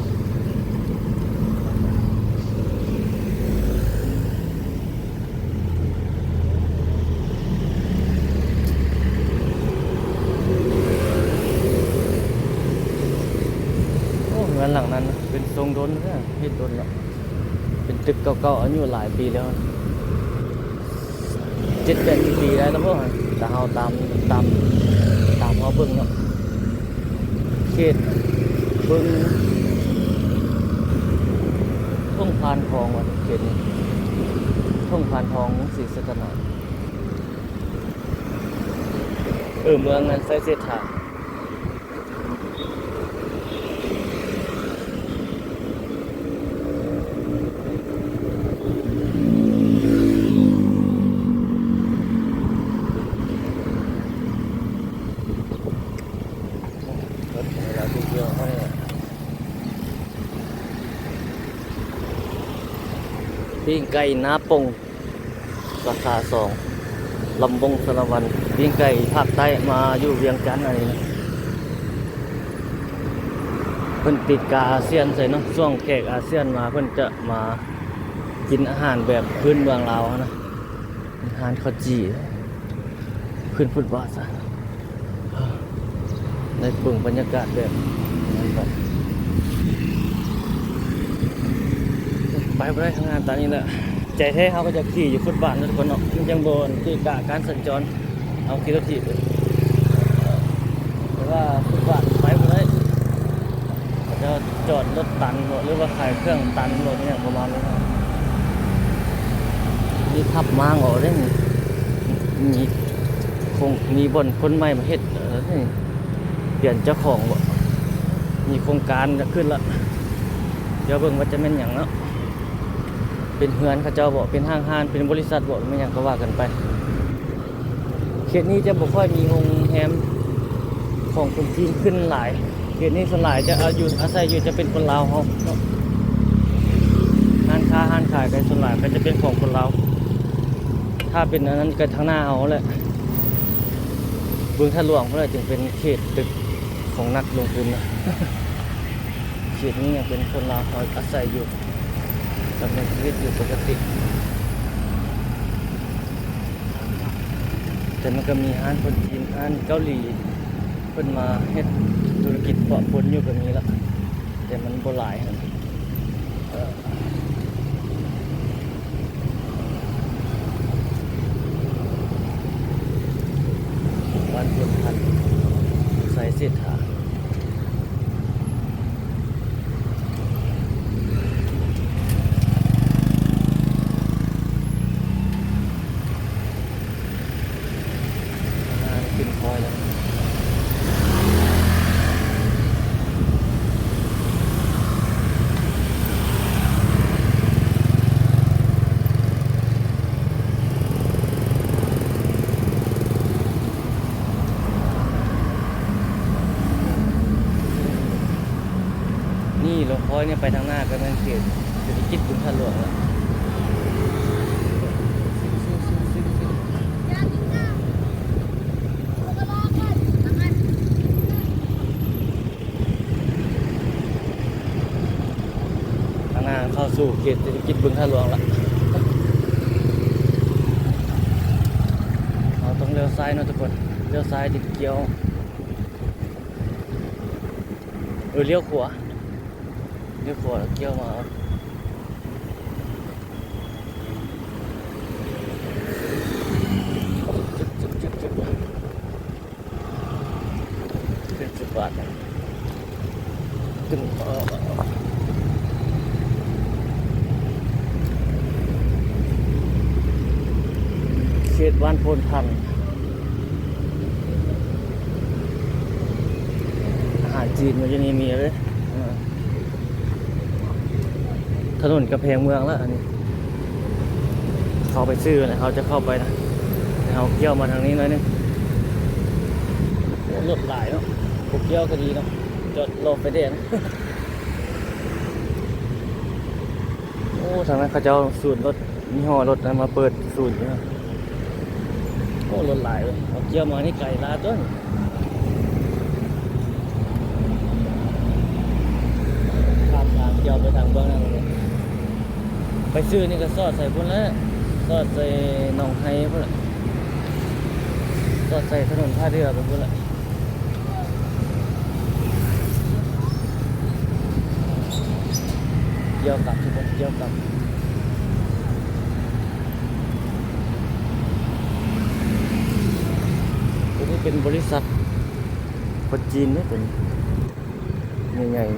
ໂອ້ ເຮືອນຫຼັງນັ້ນເປັນຊົງດົນແທ້ ເຮັດດົນແລ້ວ ເປັນຕຶກເກົ່າໆ ອາຍຸຫຼາຍປີແລ້ວ. ເຈັດແປດສິບປີໄດ້ແລ້ວບໍ່ ຖ້າເຮົາຕາມ ຕາມ ຕາມເຮົາເບິ່ງເນາະ. ເຂດເບິ່ງທົ່ງພານທອງວ່າ ເຂດນີ້ທົ່ງພານທອງ ສີສັດຕະນາກ. ເອີ ເມືອງນັ້ນໄຊເສດຖາ. ປີ້ງໄກ່ນາປົງ ສາຂາສອງ ລຳວົງສາລະວັນ. ປີ້ງໄກ່ພາກໃຕ້ມາຢູ່ວຽງຈັນ ອັນນີ້ນະ ເພິ່ນຕິດກາອາຊຽນໃສ່ເນາະ. ຊ່ວງແຂກອາຊຽນມາ ເພິ່ນຈະມາກິນອາຫານແບບພື້ນເມືອງລາວຫັ້ນນະ. ຮ້ານເຂົ້າຈີ່ ຂຶ້ນຟຸດບາດຊະ. ໄດ້ເບິ່ງບັນຍາກາດແບບນັ້ນໄປ ໄປບໍ່ໄດ້ທາງງານຕານີ້ແຫຼະ. ໃຈແທ້ເຮົາກໍຢາກຂີ່ຢູ່ຟຸດບາດເນາະ ທຸກຄົນເນາະ ມັນຈັ່ງບໍ່ເກະກະການສັນຈອນ. ເຮົາຂີ່ລົດຖີບ ແຕ່ວ່າຟຸດບາດໄປບໍ່ໄດ້ ເຂົາເຈົ້າຈອດລົດຕັນບໍ ຫຼືວ່າຂາຍເຄື່ອງຕັນບໍ ອີ່ຫຍັງປະມານນີ້. ມີທັບມ້າງອອກເດ້ນີ້ ມີຄົງ ມີບ່ອນຄົນໃໝ່ມາເຮັດ ເອີ ນີ້ ປ່ຽນເຈົ້າຂອງບໍ ມີໂຄງການຈະຂຶ້ນລະ. ດຽວເບິ່ງວ່າຈະແມ່ນຫຍັງເນາະ ເປັນເຮືອນເຂົາເຈົ້າບໍ ເປັນຫ້າງຮ້ານ ເປັນບໍລິສັດບໍ ແມ່ນຫຍັງກໍວ່າກັນໄປ. ເຂດນີ້ຈະບໍ່ຄ່ອຍມີໂຮງແຮມຂອງຄົນຈີນຂຶ້ນຫຼາຍ. ເຂດນີ້ສ່ວນຫຼາຍຈະເອົາຢູ່ ອາໄສຢູ່ຈະເປັນຄົນລາວເຮົາເນາະ. ຮ້ານຄ້າຮ້ານຂາຍກໍສ່ວນຫຼາຍກໍຈະເປັນຂອງຄົນລາວ. ຖ້າເປັນອັນນັ້ນກໍທາງໜ້າເຮົາແຫຼະ ບຶງທາດຫຼວງພຸ້ນແຫຼະ ຈຶ່ງເປັນເຂດຕຶກຂອງນັກລົງທຶນນະ. ເຂດນີ້ຍັງເປັນຄົນລາວເຮົາອາໄສຢູ່ ດຳເນີນຊີວິດຢູ່ປົກກະຕິ. ແຕ່ມັນກໍມີຮ້ານຄົນຈີນ ຮ້ານເກົາຫຼີ ເພິ່ນມາເຮັດທຸລະກິດເພາະຄົນຢູ່ກໍມີລະ ແຕ່ມັນບໍ່ຫຼາຍຫັ້ນ. ເອີ ບ້ານໂພນທັນ ໄຊເສດຖາ. ອ່າ ຂຶ້ນຄອຍແລ້ວ. ນີ້ ລົງຄອຍນີ້ໄປທາງໜ້າກໍແມ່ນເຂດເສດຖະກິດບຶງທາດຫຼວງແລ້ວ. ທາງໜ້າເຂົ້າສູ່ເຂດເສດຖະກິດບຶງທາດຫຼວງລະ. ເຮົາຕ້ອງລ້ຽວຊ້າຍເນາະທຸກຄົນ, ລ້ຽວຊ້າຍຕິດກ່ຽວ. ເອີ ລ້ຽວຂວາ, ລ້ຽວຂວາແລ້ວກ່ຽວມາ. ຂຶ້ນຟຸດບາດ ຂຶ້ນ ເຂດບ້ານໂພນທັນ. ຈີນຢູ່ນີ້ມີເດ້. ເອີ ຖະໜົນກຳແພງເມືອງລະອັນນີ້ ເຂົ້າໄປຊື້ນະ ເຮົາຈະເຂົ້າໄປນະ ເຮົາກ່ຽວມາທາງນີ້ໜ້ອຍໜຶ່ງ. ໂອ້ ລົດຫຼາຍເນາະ ບໍ່ກ່ຽວກະດີເນາະ ຈອດລໍໄຟແດງ. ໂອ້ ທາງນັ້ນເຂົາເຈົ້າສູນລົດ ຍີ່ຫໍ້ລົດນັ້ນມາເປີດສູນຢູ່. ໂອ້ ລົດຫຼາຍເວີຍ ເອົາກ່ຽວມານີ້ໄກຫຼາຍຕົວະ. ຂ້າມທາງກ່ຽວໄປທາງເບື້ອງນັ້ນເລີຍ ໄປຊື້ນີ້ກະສອດໃສ່ພຸ້ນແຫຼະ ສອດໃສ່ໜອງໄຮພຸ້ນແຫຼະ ສອດໃສ່ຖະໜົນທ່າເຮືອໄປພຸ້ນແຫຼະ. ກ່ຽວກັບ ທຸກຄົນ ກ່ຽວກັບ. ໂຕນີ້ເປັນບໍລິສັດຄົນຈີນເດ້ ໂຕນີ້ໃຫຍ່ໆ.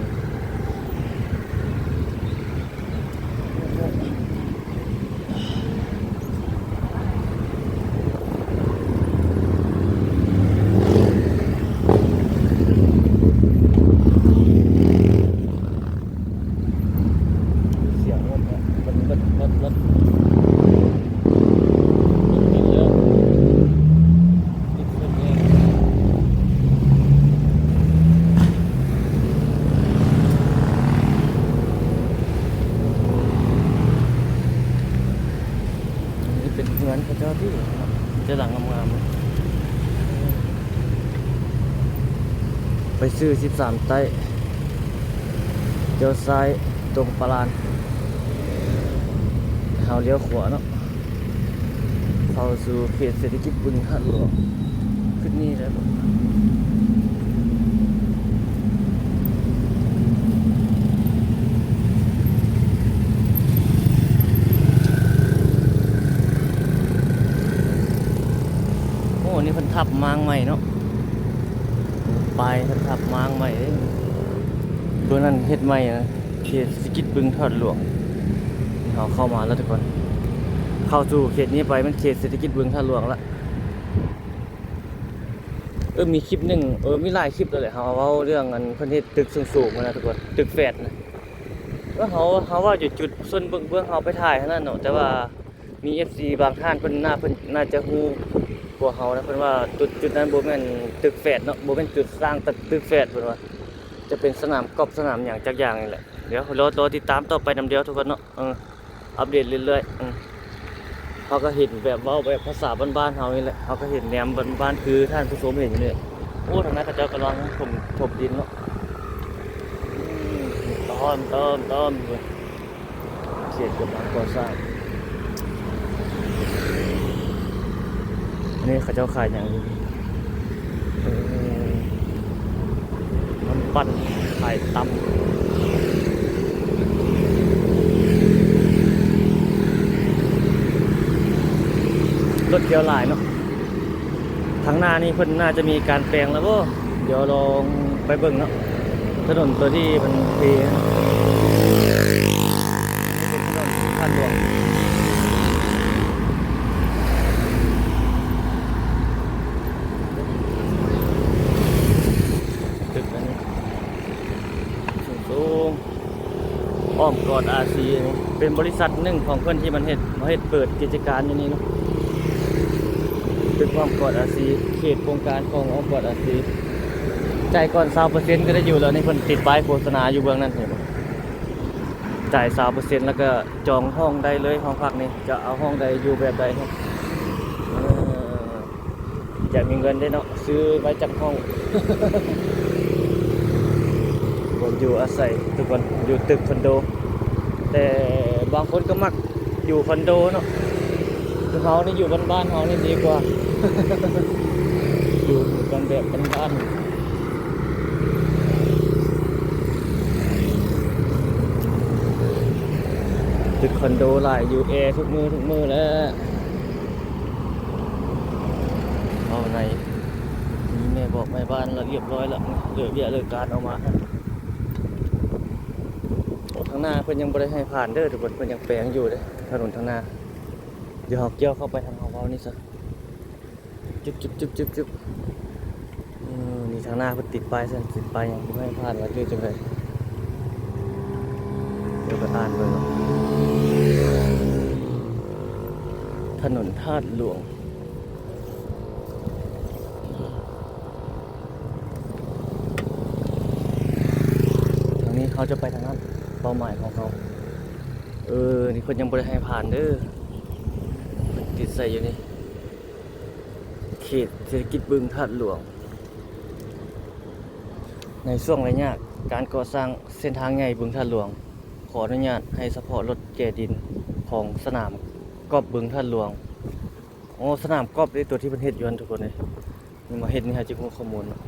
ສຽງລົດເນາະ ລົດ ລົດ ລົດ ລົດ ລົດຕິດແລ້ວ. ນີ້ເປັນເຮືອນເຂົາເຈົ້າຕິ ເຈົ້າຫຼັງງາມໆ. ໄປຊື້ສິບສາມໃຕ້ ລ້ຽວຊ້າຍຕົງປາລານ ເຮົາລ້ຽວຂວາເນາະ. ເຂົ້າສູ່ເຂດເສດຖະກິດບຶງທາດຫຼວງ ຈຸດນີ້ແຫຼະ. ໂອ້ ນີ້ເພິ່ນທັບມ້າງໃໝ່ເນາະ ປ້າຍເພິ່ນທັບມ້າງໃໝ່ເດ້. ເບື້ອງນັ້ນເຮັດໃໝ່ນະ ເຂດເສດຖະກິດບຶງທາດຫຼວງ. ເຮົາເຂົ້າມາແລ້ວທຸກຄົນ ເຂົ້າສູ່ເຂດນີ້ໄປແມ່ນເຂດເສດຖະກິດບຶງທາດຫຼວງລະ. ເອີ ມີຄລິບໜຶ່ງ ເອີ ມີຫຼາຍຄລິບແລ້ວແຫຼະ ເຮົາເວົ້າເລື່ອງອັນເພິ່ນເຮັດຕຶກສູງໆຫັ້ນນະທຸກຄົນ ຕຶກແຟດນະ. ເອີ ເຮົາ ເຮົາເວົ້າຢູ່ຈຸດສ່ວນເບື້ອງ ເບື້ອງເຮົາໄປຖ່າຍຫັ້ນນະເນາະ ແຕ່ວ່າມີເອັຟຊີບາງທ່ານເພິ່ນໜ້າ ເພິ່ນໜ້າຈະຮູ້ກວ່າເຮົານະ ເພິ່ນວ່າຈຸດ ຈຸດນັ້ນບໍ່ແມ່ນຕຶກແຟດເນາະ ບໍ່ແມ່ນຈຸດສ້າງຕຶກແຟດ ເພິ່ນວ່າຈະເປັນສະໜາມກອບສະໜາມຫຍັງຈັກຢ່າງນີ້ແຫຼະ. ດຽວລໍ ລໍຕິດຕາມຕໍ່ໄປນຳດຽວທຸກຄົນເນາະ. ເອີ ອັບເດດເລື້ອຍໆ. ເຮົາກະເຫັນແບບເວົ້າແບບພາສາບ້ານໆເຮົານີ້ແຫຼະ ເຮົາກະເຫັນແນມບ້ານໆຄືທ່ານຜູ້ຊົມເຫັນຢູ່ນີ້. ໂອ້ ທາງນັ້ນເຂົາເຈົ້າກຳລັງຖົມ ຖົມດິນເນາະ. ອືມ ຕອນ ຕອນ ຕອນ ເຂດກຳລັງກໍ່ສ້າງ. ອັນນີ້ເຂົາເຈົ້າຂາຍຫຍັງຢູ່? ເອີ ນ້ຳປັ່ນ ຂາຍຕຳ ລົດກຽວຫຼາຍເນາະ. ທາງໜ້ານີ້ເພິ່ນໜ້າຈະມີການແປງແລ້ວບໍ່? ດຽວລອງໄປເບິ່ງເນາະ. ຖະໜົນໂຕທີ່ມັນເພ ເປັນຖະໜົນທາດຫຼວງ. ຕຶກອັນນີ້ສູງໆ ອ້ອມກອດອາຊີ ອັນນີ້ເປັນບໍລິສັດໜຶ່ງຂອງເພິ່ນທີ່ມັນເຮັດ ມາເຮັດເປີດກິດຈະການຢູ່ນີ້ເນາະ. ຕຶກອ້ອມກອດອາຊີ ເຂດໂຄງການຂອງອ້ອມກອດອາຊີ. ຈ່າຍກ່ອນຊາວເປີເຊັນກະໄດ້ຢູ່ແລ້ວ. ນີ້ເພິ່ນຕິດປ້າຍໂຄສະນາຢູ່ເບື້ອງນັ້ນ ເຫັນບໍ່? ຈ່າຍຊາວເປີເຊັນ ແລ້ວກະຈອງຫ້ອງໄດ້ເລີຍ. ຫ້ອງພັກນີ້ຈະເອົາຫ້ອງໃດ ຢູ່ແບບໃດ. ເອີ ຢາກມີເງິນເດ້ເນາະ ຊື້ໄວ້ຈັກຫ້ອງ. ບ່ອນຢູ່ອາໄສທຸກຄົນ ຢູ່ຕຶກຄອນໂດ ແຕ່ບາງຄົນກະມັກຢູ່ຄອນໂດເນາະ. ຄືເຮົານີ້ຢູ່ບ້ານໆເຮົານີ້ດີກວ່າ ຢູ່ກັນແບບບ້ານໆ. ຕຶກຄອນໂດຫຼາຍ ຢູ່ແອທຸກມື້ທຸກມື້ແລ້ວ. ເອົາໃນ ມີແມ່ບອກແມ່ບ້ານລະລຽບຮ້ອຍລະ ເລີກວຽກເລີກການອອກມາ. ໂອ້ ທາງໜ້າເພິ່ນຍັງບໍ່ໄດ້ໃຫ້ຜ່ານເດີທຸກຄົນ ເພິ່ນຍັງແປງຢູ່ເດ້ ຖະໜົນທາງໜ້າ. ດຽວເຮົາກ່ຽວເຂົ້າໄປທາງເຮົາເວົ້ານີ້ຊະ. ຈຶບ ຈຶບ ຈຶບ ຈຶບ ຈຶບ. ເອີ ທາງໜ້າເພິ່ນຕິດປ້າຍຊັ້ນ ຕິດປ້າຍຫຍັງ ບໍ່ໃຫ້ຜ່ານ ວ່າຄືຈັ່ງໃດ? ດຽວໄປອ່ານເບິ່ງເນາະ. ຖະໜົນທາດຫຼວງ. ທາງນີ້ເຮົາຈະໄປທາງນັ້ນ ເປົ້າໝາຍຂອງເຮົາ. ເອີ ນີ້ເພິ່ນຍັງບໍ່ໄດ້ໃຫ້ຜ່ານເດີ ເພິ່ນຕິດໃສ່ຢູ່ນີ້ ເຂດເສດຖະກິດບຶງທາດຫຼວງ. ໃນຊ່ວງໄລຍະການກໍ່ສ້າງເສັ້ນທາງໃຫຍ່ບຶງທາດຫຼວງ ຂໍອະນຸຍາດໃຫ້ສະເພາະລົດແກ່ດິນຂອງສະໜາມກອບບຶງທາດຫຼວງ. ໂອ້ ສະໜາມກອບເດ້ ຕົວທີ່ເພິ່ນເຮັດຢູ່ຫັ້ນ ທຸກຄົນເອີຍ. ນີ້ມາເຮັດນີ້ ເຮົາຈຶ່ງຮູ້ຂໍ້ມູນເນາະ.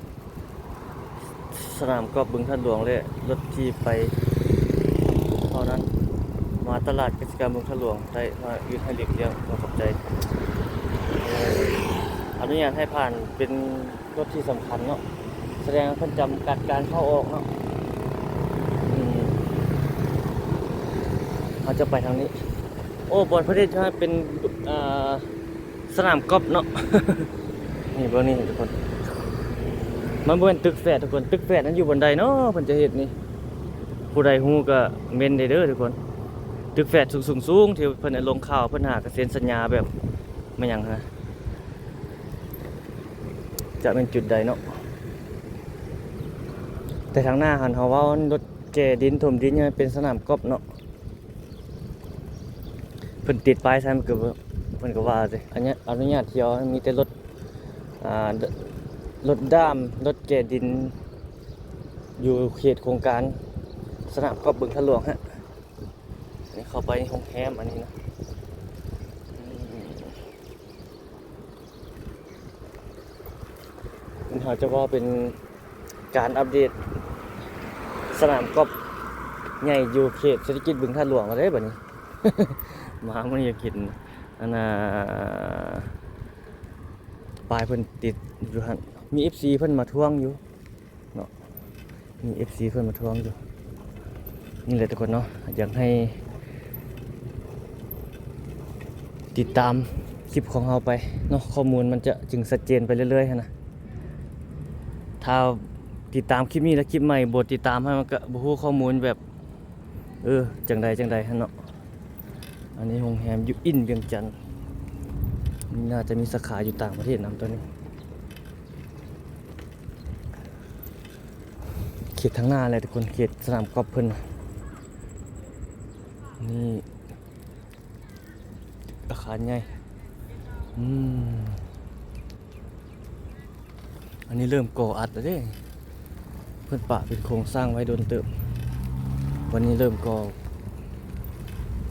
ສະໜາມກອບບຶງທາດຫຼວງ ແລະ ລົດທີ່ໄປເທົ່ານັ້ນ ມາຕະຫຼາດກະສິກຳບຶງທາດຫຼວງໄດ້ ມາຢືນໃຫ້ຫຼີກລ່ຽງ ຂໍຂອບໃຈ. ອະນຸຍາດໃຫ້ຜ່ານເປັນລົດທີ່ສຳຄັນເນາະ ສະແດງວ່າເພິ່ນຈຳກັດການເຂົ້າອອກເນາະ. ອືມ ເຮົາຈະໄປທາງນີ້. ໂອ້ ບ່ອນເພິ່ນເຮັດໃຫ້ເປັນ ອ່າ ສະໜາມກອບເນາະ. ນີ້ ເບິ່ງນີ້ທຸກຄົນ ມັນບໍ່ແມ່ນຕຶກແຝດທຸກຄົນ ຕຶກແຝດນັ້ນຢູ່ບ່ອນໃດເນາະ ເພິ່ນຈະເຮັດນີ້? ຜູ້ໃດຮູ້ກະເມັ້ນໄດ້ເດີທຸກຄົນ. ຕຶກແຝດສູງໆ ທີ່ເພິ່ນໄດ້ລົງຂ່າວ ເພິ່ນຫາກະເຊັນສັນຍາແບບ ແມ່ນຫຍັງຫັ້ນນະ ຈະແມ່ນຈຸດໃດເນາະ? ແຕ່ທາງໜ້າຫັ້ນ ເຮົາເວົ້າລົດແກ່ດິນຖົມດິນ ຍັງເປັນສະໜາມກອບເນາະ. ເພິ່ນຕິດປ້າຍໃສ່ ມັນກໍ ເພິ່ນກໍວ່າຊິ ອະນຸຍາດ ອະນຸຍາດທ່ຽວ ມີແຕ່ລົດ ອ່າ ລົດດ້າມ ລົດແກ່ດິນ ຢູ່ເຂດໂຄງການສະໜາມກອບບຶງທາດຫຼວງຮະ. ນີ້ເຂົ້າໄປໂຮງແຮມອັນນີ້ນະ. ອືມ ເຮົາຈະເວົ້າເປັນການອັບເດດສະໜາມກອບໃຫຍ່ຢູ່ເຂດເສດຖະກິດບຶງທາດຫຼວງເລີຍບາດນີ້. ມາມື້ນີ້ຢາກເຫັນອັນນ່າ ປ້າຍເພິ່ນຕິດຢູ່ຫັ້ນ ມີເອັຟຊີເພິ່ນມາທວງຢູ່ເນາະ. ມີເອັຟຊີເພິ່ນມາທວງຢູ່. ນີ້ແຫຼະທຸກຄົນເນາະ ຢາກໃຫ້ຕິດຕາມຄລິບຂອງເຮົາໄປເນາະ ຂໍ້ມູນມັນຈະຈຶ່ງຊັດເຈນໄປເລື້ອຍໆຫັ້ນນະ. ຖ້າຕິດຕາມຄລິບນີ້ແລ້ວ ຄລິບໃໝ່ບໍ່ຕິດຕາມໃຫ້ ມັນກະບໍ່ຮູ້ຂໍ້ມູນແບບ ເອີ ຈັ່ງໃດຈັ່ງໃດຫັ້ນເນາະ. ອັນນີ້ໂຮງແຮມຢູ່ອິນວຽງຈັນ ໜ້າຈະມີສາຂາຢູ່ຕ່າງປະເທດນຳຕົວນີ້. ເຂດທາງໜ້າແຫຼະທຸກຄົນ ເຂດສະໜາມກອບເພິ່ນ. ນີ້ອາຄານໃຫຍ່ ອືມ ອັນນີ້ເລີ່ມກໍ່ອັດແລ້ວເດ້ ເພິ່ນປະເປັນໂຄງສ້າງໄວ້ດົນເຕີບ ບັດນີ້ເລີ່ມກໍ່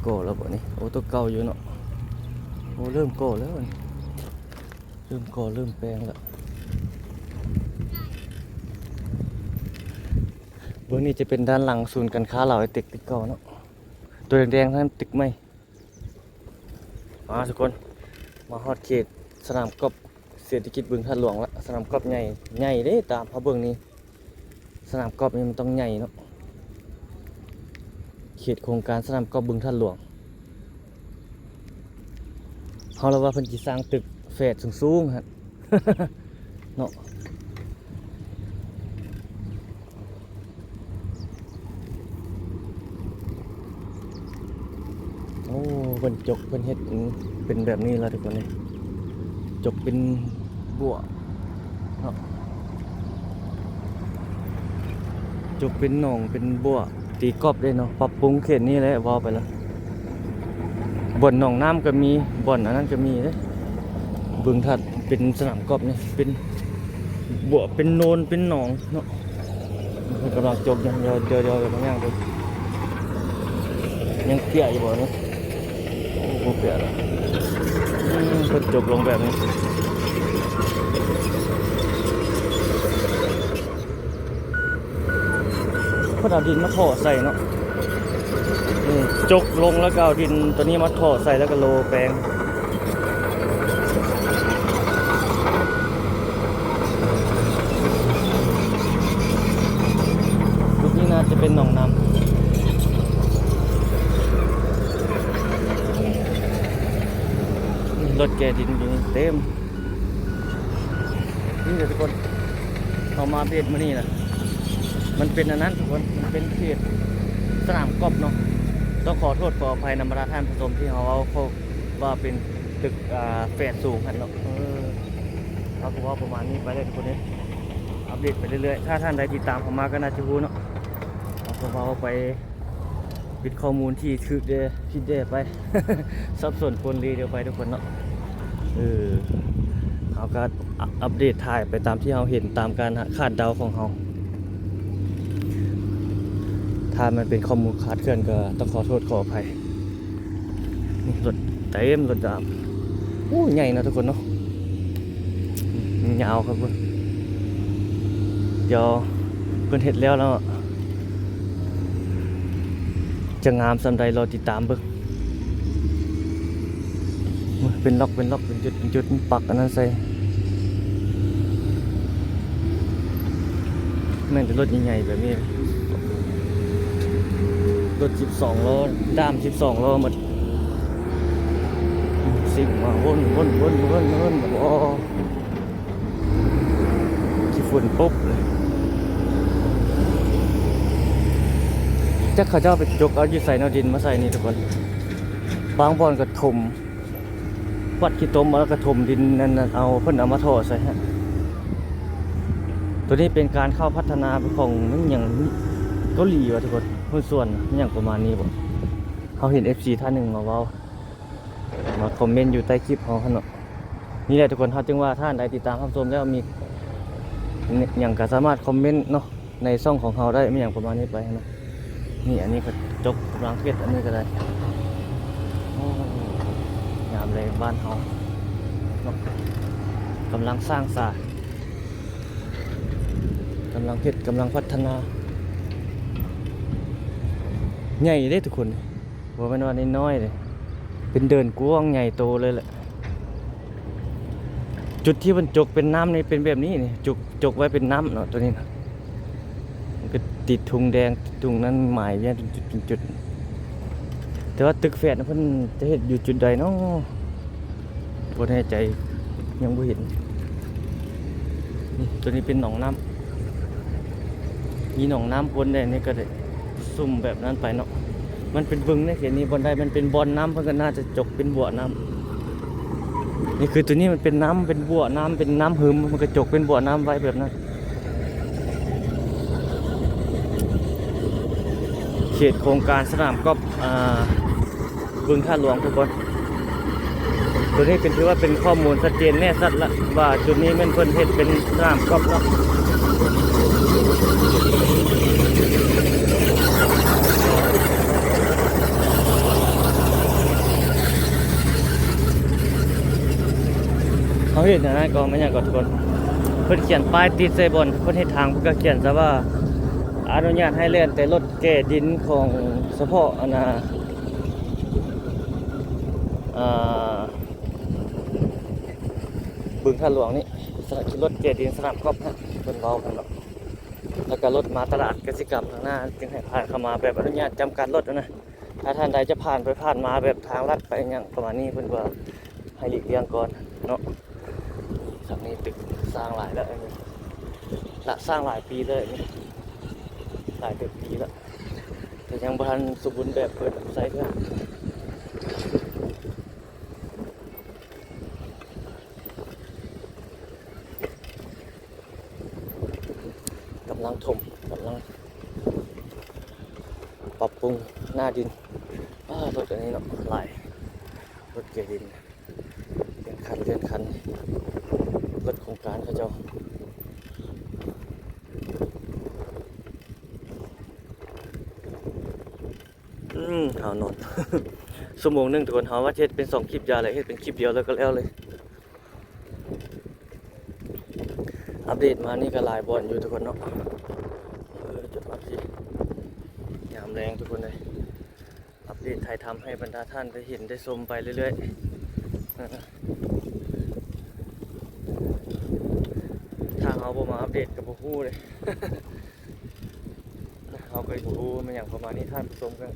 ກໍ່ແລ້ວບໍນີ້? ໂອ້ ຕົວເກົ່າຢູ່ເນາະ. ໂອ້ ເລີ່ມກໍ່ແລ້ວ ເລີ່ມກໍ່ເລີ່ມແປງແລ້ວ. ເບື້ອງນີ້ຈະເປັນດ້ານຫຼັງສູນການຄ້າລາວໄອເຕັກແຕ່ເກົ່າເນາະ. ຕົວແດງໆນັ້ນຕຶກໃໝ່. ມາທຸກຄົນ ມາຮອດເຂດສະໜາມກອບເສດຖະກິດບຶງທາດຫຼວງລະ. ສະໜາມກອບໃຫຍ່ ໃຫຍ່ເດ້ ຕາມເຮົາເບິ່ງນີ້ ສະໜາມກອບນີ້ມັນຕ້ອງໃຫຍ່ເນາະ. ເຂດໂຄງການສະໜາມກອບບຶງທາດຫຼວງ ເຮົາລະວ່າເພິ່ນຊິສ້າງຕຶກແຝດສູງໆຫັ້ນເນາະ. ໂອ້ ເພິ່ນຈົກ ເພິ່ນເຮັດເປັນແບບນີ້ລະທຸກຄົນເອີຍ. ຈົກເປັນບົວເນາະ ຈົກເປັນໜອງເປັນບົວ ຕີກອບເດ້ເນາະ. ປັບປຸງເຂດນີ້ແຫຼະ ເວົ້າໄປລະ ບ່ອນໜອງນ້ຳກໍມີ ບ່ອນອັນນັ້ນກໍມີເດ້. ບຶງທາດເປັນສະໜາມກອບນີ້ ເປັນບົວ ເປັນໂນນ ເປັນໜອງເນາະ. ເພິ່ນກຳລັງຈົກຢູ່ ດຽວໆ ເບິ່ງ ຍ່າງເບິ່ງ ຍັງເປຍະຢູ່ບໍ່ນີ້? ໂອ້ ບໍ່ເປຍະລະ. ອືມ ເພິ່ນຈົກລົງແບບນີ້ ເພິ່ນເອົາດິນມາທໍ່ໃສ່ເນາະ. ອືມ ຈົກລົງແລ້ວກໍເອົາດິນຕົວນີ້ມາທໍ່ໃສ່ ແລ້ວກໍໂລແປງ. ຈຸດນີ້ໜ້າຈະເປັນໜອງນ້ຳ. ລົດແກ່ດິນຢູ່ນີ້ເຕັມ. ນີ້ເດີທຸກຄົນ ເຮົາມາອັບເດດມື້ນີ້ນະ ມັນເປັນອັນນັ້ນທຸກຄົນ ມັນເປັນເຂດສະໜາມກອບເນາະ. ຕ້ອງຂໍໂທດຂໍອະໄພນຳບັນດາທ່ານຜູ້ຊົມທີ່ເຮົາເວົ້າເຂົາວ່າເປັນຕຶກ ອ່າ ແຝດສູງຫັ້ນເນາະ. ເອີ ເຮົາກໍເວົ້າປະມານນີ້ໄປເລີຍທຸກຄົນເອີຍ ອັບເດດໄປເລື້ອຍໆ. ຖ້າທ່ານໃດຕິດຕາມເຮົາມາກໍໜ້າຈະຮູ້ເນາະ ເຮົາກໍເວົ້າໄປ ບິດຂໍ້ມູນທີ່ຖືກແດ່ຜິດແດ່ໄປ ສັບສົນປົນເລເດີໄປທຸກຄົນເນາະ. ເອີ ເຮົາກໍອັບ ອັບເດດຖ່າຍໄປຕາມທີ່ເຮົາເຫັນ ຕາມການຄາດເດົາຂອງເຮົາ. ຖ້າມັນເປັນຂໍ້ມູນຄາດເຄື່ອນກໍຕ້ອງຂໍໂທດຂໍອະໄພ. ນີ້ລົດເຕັມ ລົດດາມ ໂອ້ ໃຫຍ່ເນາະທຸກຄົນເນາະ. ຍາວຄັກເບິ່ງ ດຽວເພິ່ນເຮັດແລ້ວເນາະ ຈະງາມສ່ຳໃດ ລໍຕິດຕາມເບິ່ງ. ເປັນລັອກ ເປັນລັອກ ເປັນຈຸດ ເປັນຈຸດ ປັກອັນນັ້ນໃສ່. ແມ່ນແຕ່ລົດໃຫຍ່ໆແບບນີ້ ລົດສິບສອງລໍ້ ດ້າມສິບສອງລໍ້ໝົດ ຊິ່ງມາວົນໆໆໆໆ ໂອ້ ຂີ້ຝຸ່ນປຸບເລີຍ. ຈັກເຂົາເຈົ້າໄປຈົກເອົາຢູ່ໃສເນາະ ດິນມາໃສ່ນີ້ທຸກຄົນ. ບາງບ່ອນກໍຖົມ ກວາດຂີ້ຕົມເອົາ ແລ້ວກໍຖົມດິນນັ້ນເອົາ ເພິ່ນເອົາມາທໍ່ໃສ່ຫັ້ນ. ໂຕນີ້ເປັນການເຂົ້າພັດທະນາຂອງ ມັນຫຍັງ ເກົາຫຼີຫວາທຸກຄົນ ຫຸ້ນສ່ວນ ມັນຫຍັງປະມານນີ້ບໍ. ເຮົາເຫັນເອັຟຊີທ່ານໜຶ່ງມາເວົ້າ ມາຄອມເມັນຢູ່ໃຕ້ຄລິບເຮົາຫັ້ນເນາະ. ນີ້ແຫຼະທຸກຄົນ ເຮົາຈຶ່ງວ່າທ່ານໃດຕິດຕາມຮັບຊົມແລ້ວ ມີຫຍັງກໍສາມາດຄອມເມັນເນາະ ໃນຊ່ອງຂອງເຮົາໄດ້ ມີຫຍັງປະມານນີ້ໄປເນາະ. ນີ້ ອັນນີ້ກໍຈົກກຳລັງເຮັດ ອັນນີ້ກໍໄດ້. ໂອ້ ຍາມແລງບ້ານເຮົາເນາະ ກຳລັງສ້າງສາ ກຳລັງເຮັດ ກຳລັງພັດທະນາ ໃຫຍ່ເດ້ທຸກຄົນ. ບໍ່ແມ່ນວ່ານ້ອຍໆເດ້ ເປັນເດີ່ນກວ້າງໃຫຍ່ໂຕເລີຍແຫຼະ. ຈຸດທີ່ເພິ່ນຈົກເປັນນ້ຳນີ້ເປັນແບບນີ້ນີ້ ຈົກ ຈົກໄວ້ເປັນນ້ຳເນາະ ໂຕນີ້ນະ. ມັນກໍຕິດທຸງແດງ ທຸງນັ້ນໝາຍວຽນເປັນຈຸດເປັນຈຸດ. ແຕ່ວ່າຕຶກແຝດນະ ເພິ່ນຈະເຮັດຢູ່ຈຸດໃດເນາະ? ບໍ່ແນ່ໃຈ ຍັງບໍ່ເຫັນ. ນີ້ ໂຕນີ້ເປັນໜອງນ້ຳ ມີໜອງນ້ຳປົນແດ່ ນີ້ກໍໄດ້ຊຸ່ມແບບນັ້ນໄປເນາະ. ມັນເປັນບຶງໃນເຂດນີ້ ບ່ອນໃດມັນເປັນບ່ອນນ້ຳ ເພິ່ນກໍໜ້າຈະຈົກເປັນບົວນ້ຳ. ນີ້ຄືໂຕນີ້ມັນເປັນນ້ຳ ເປັນບົວນ້ຳ ເປັນນ້ຳຫຶມ ມັນກໍຈົກເປັນບົວນ້ຳໄວ້ແບບນັ້ນ. ເຂດໂຄງການສະໜາມກອບ ອ່າ ບຶງທາດຫຼວງທຸກຄົນ. ໂຕນີ້ເປັນ ຖືວ່າເປັນຂໍ້ມູນຊັດເຈນແນ່ຊັດລະ ວ່າຈຸດນີ້ແມ່ນເພິ່ນເຮັດເປັນສະໜາມກອບເນາະ. ເຮົາເຫັນອັນນັ້ນກໍແມ່ນຫຍັງກໍທຸກຄົນ ເພິ່ນຂຽນປ້າຍຕິດໃສ່ບ່ອນເພິ່ນເຮັດທາງ ເພິ່ນກໍຂຽນຊະວ່າ ອະນຸຍາດໃຫ້ແລ່ນແຕ່ລົດແກ່ດິນຂອງສະເພາະອັນນ່າ ອ່າ ບຶງທາດຫຼວງນີ້ ສະໜາມ ຂີ່ລົດແກ່ດິນສະໜາມກອບຫັ້ນ ເພິ່ນເວົ້າຫັ້ນເນາະ. ແລ້ວກໍລົດມາຕະຫຼາດກະສິກຳທາງໜ້າ ຈຶ່ງໃຫ້ຜ່ານເຂົ້າມາແບບອະນຸຍາດຈຳກັດລົດຫັ້ນນະ. ຖ້າທ່ານໃດຈະຜ່ານໄປຜ່ານມາແບບທາງລັດໄປຫຍັງປະມານນີ້ ເພິ່ນກໍໃຫ້ຫຼີກລ່ຽງກ່ອນເນາະ. ສັກນີ້ຕຶກສ້າງຫຼາຍແລ້ວ ອັນນີ້ລະສ້າງຫຼາຍປີແລ້ວ ອັນນີ້ຫຼາຍເກືອບປີແລ້ວ ແຕ່ຍັງບໍ່ທັນສົມບູນແບບເປີດໃຊ້ເທື່ອ. ກຳລັງຖົມ ກຳລັງປັບປຸງໜ້າດິນ. ອ້າ ລົດອັນນີ້ເນາະ ຫຼາຍ ລົດເກດິນ ເລື່ອນຄັນ ເລື່ອນຄັນ ລົດໂຄງການເຂົາເຈົ້າ. ອືມ ຫາວນອນ ຊົ່ວໂມງໜຶ່ງທຸກຄົນ ເຮົາວ່າເຮັດເປັນສອງຄລິບ ຢ່າເລີຍ ເຮັດເປັນຄລິບດຽວແລ້ວກໍແລ້ວເລີຍ. ອັບເດດມານີ້ກໍຫຼາຍບ່ອນຢູ່ທຸກຄົນເນາະ. ເອີ ຈົນມາພີ້ ຍາມແລງທຸກຄົນເອີຍ ອັບເດດຖ່າຍທຳໃຫ້ບັນດາທ່ານໄດ້ເຫັນໄດ້ຊົມໄປເລື້ອຍໆ. ເອີ ຖ້າເຮົາບໍ່ມາອັບເດດກໍບໍ່ຮູ້ເດ້. ເຮົາກໍບໍ່ຮູ້ແມ່ນຫຍັງປະມານນີ້ ທ່ານຜູ້ຊົມກໍ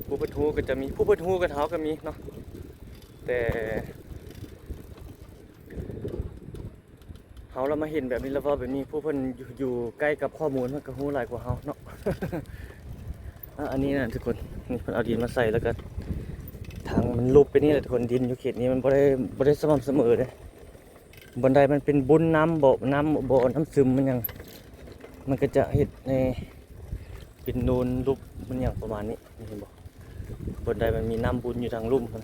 ຜູ້ເພິ່ນຮູ້ກໍຈະມີ ຜູ້ເພິ່ນຮູ້ກັນເຮົາກໍມີເນາະ ແຕ່ ເຮົາລະມາເຫັນແບບນີ້ລະເວົ້າແບບນີ້ ຜູ້ເພິ່ນຢູ່ ຢູ່ໃກ້ກັບຂໍ້ມູນເພິ່ນກໍຮູ້ຫຼາຍກວ່າເຮົາເນາະ. ອາ ອັນນີ້ນະທຸກຄົນ ນີ້ເພິ່ນເອົາດິນມາໃສ່ ແລ້ວກໍທາງມັນຫຼຸບໄປນີ້ແຫຼະທຸກຄົນ. ດິນຢູ່ເຂດນີ້ມັນບໍ່ໄດ້ ບໍ່ໄດ້ສະໝ່ຳສະເໝີເດ້. ບ່ອນໃດມັນເປັນບຸນນ້ຳບໍ່ ນ້ຳບໍ່ ນ້ຳຊຶມມັນຫຍັງ ມັນກໍຈະເຮັດໃຫ້ເປັນໂນນຫຼຸບມັນຫຍັງປະມານນີ້ ນີ້ເຫັນບໍ່? ບ່ອນໃດມັນມີນ້ຳບຸນຢູ່ທາງລຸ່ມ ມັນ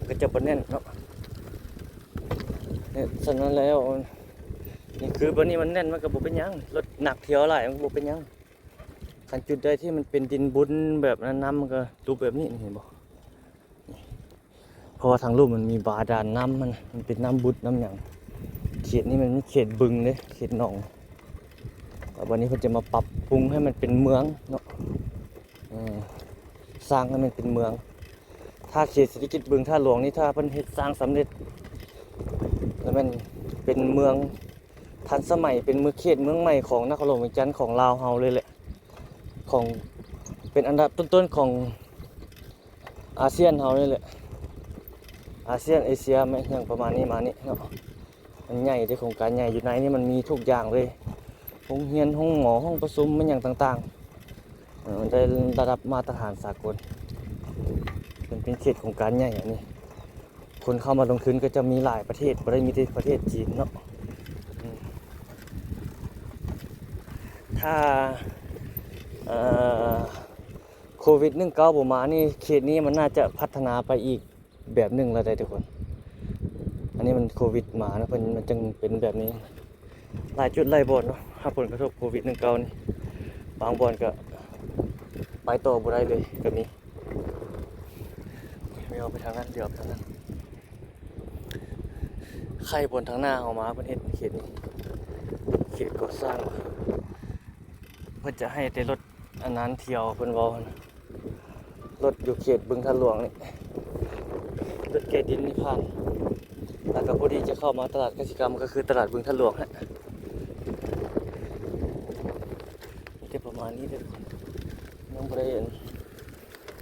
ກໍຈະບໍ່ແໜ້ນເນາະ. ເຮັດຊັ້ນນັ້ນແລ້ວ ນີ້ຄືບ່ອນນີ້ມັນແໜ້ນ ມັນກໍບໍ່ເປັນຫຍັງ ລົດໜັກທຽວຫຼາຍມັນກໍບໍ່ເປັນຫຍັງ. ຄັນຈຸດໃດທີ່ມັນເປັນດິນບຸນແບບນັ້ນ ນ້ຳມັນກໍຫຼຸບແບບນີ້ ນີ້ເຫັນບໍ່? ເພາະວ່າທາງລຸ່ມມັນມີບາດານນ້ຳ ມັນ ມັນເປັນນ້ຳບຸນນ້ຳຫຍັງ. ເຂດນີ້ມັນມີເຂດບຶງເດ້ ເຂດໜອງ. ແລ້ວບັດນີ້ເພິ່ນຈະມາປັບປຸງໃຫ້ມັນເປັນເມືອງເນາະ ເອີ ສ້າງໃຫ້ມັນເປັນເມືອງ. ຖ້າເຂດເສດຖະກິດບຶງທາດຫຼວງນີ້ ຖ້າເພິ່ນເຮັດສ້າງສຳເລັດ ແລ້ວແມ່ນເປັນເມືອງທັນສະໄໝ ເປັນເມືອງ ເຂດເມືອງໃໝ່ຂອງນະຄອນຫຼວງວຽງຈັນ ຂອງລາວເຮົາເລີຍແຫຼະ ຂອງ ເປັນອັນດັບຕົ້ນໆຂອງອາຊຽນເຮົານີ້ແຫຼະ ອາຊຽນ ເອເຊຍ ແມ່ນຫຍັງປະມານນີ້ມານີ້ເນາະ. ມັນໃຫຍ່ເດ້ ໂຄງການໃຫຍ່ ຢູ່ໃນນີ້ມັນມີທຸກຢ່າງເລີຍ ໂຮງຮຽນ ໂຮງໝໍ ຫ້ອງປະຊຸມ ແມ່ນຫຍັງຕ່າງໆ ເອີ ໄດ້ລະດັບມາດຕະຖານສາກົນ. ມັນເປັນເຂດໂຄງການໃຫຍ່ອັນນີ້ ຄົນເຂົ້າມາລົງທຶນກໍຈະມີຫຼາຍປະເທດ ບໍ່ໄດ້ມີແຕ່ປະເທດຈີນເນາະ. ອືມ ຖ້າ ເອີ ໂຄວິດໜຶ່ງເກົ້າບໍ່ມານີ້ ເຂດນີ້ມັນໜ້າຈະພັດທະນາໄປອີກ ແບບໜຶ່ງແລ້ວໄດ໋ທຸກຄົນ. ອັນນີ້ມັນໂຄວິດມາເນາະ ເພິ່ນ ມັນຈຶ່ງເປັນແບບນີ້. ຫຼາຍຈຸດຫຼາຍບ່ອນເນາະ ຮັບຜົນກະທົບໂຄວິດໜຶ່ງເກົ້ານີ້ ບາງບ່ອນກໍໄປຕໍ່ບໍ່ໄດ້ເລີຍກໍມີ. ດຽວໄປທາງນັ້ນ ດຽວໄປທາງນັ້ນ. ໄຂ່ບ່ອນທາງໜ້າເຮົາມາ ເພິ່ນເຮັດເຂດນີ້ ເຂດກໍ່ສ້າງ ເພິ່ນຈະໃຫ້ແຕ່ລົດ ອັນນັ້ນທ່ຽວເພິ່ນເວົ້າຫັ້ນນະ ລົດຢູ່ເຂດບຶງທາດຫຼວງນີ້ ລົດແກ່ດິນນີ້ຜ່ານ ແລ້ວກໍພໍດີຈະເຂົ້າມາຕະຫຼາດກະສິກຳ ກໍຄືຕະຫຼາດບຶງທາດຫຼວງຫັ້ນ. ມີແຕ່ປະມານນີ້ເດີທຸກຄົນ ຍັງບໍ່ໄດ້ອັນ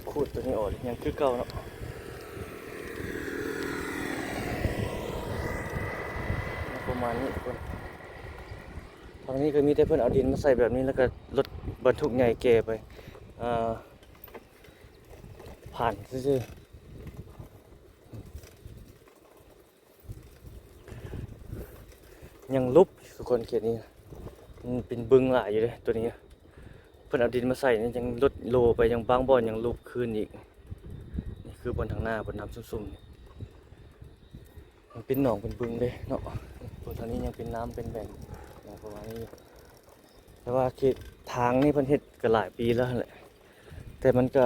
ຂູດຕົວນີ້ອອກເລີຍ ຍັງຄືເກົ່າເນາະ ປະມານນີ້ທຸກຄົນ. ທາງນີ້ກໍມີແຕ່ເພິ່ນເອົາດິນມາໃສ່ແບບນີ້ ແລ້ວກໍລົດບັນທຸກໃຫຍ່ແກ່ໄປ ເອີ ຜ່ານຊື່ໆ. ຍັງຫຼຸບທຸກຄົນ ເຂດນີ້ມັນເປັນບຶງຫຼາຍຢູ່ເດ້ ຕົວນີ້ເພິ່ນເອົາດິນມາໃສ່ນີ້ ຍັງລົດໂລໄປ ຍັງບາງບ່ອນຍັງຫຼຸບຄືນອີກ. ນີ້ຄືບ່ອນທາງໜ້າ ບ່ອນນ້ຳຊຸ່ມໆນີ້ ມັນເປັນໜອງເປັນບຶງເດ້ເນາະ. ພວກທາງນີ້ຍັງເປັນນ້ຳເປັນແບງຫຍັງປະມານນີ້ຢູ່ ແຕ່ວ່າເຂດທາງນີ້ເພິ່ນເຮັດກໍຫຼາຍປີແລ້ວຫັ້ນແຫຼະ ແຕ່ມັນກໍ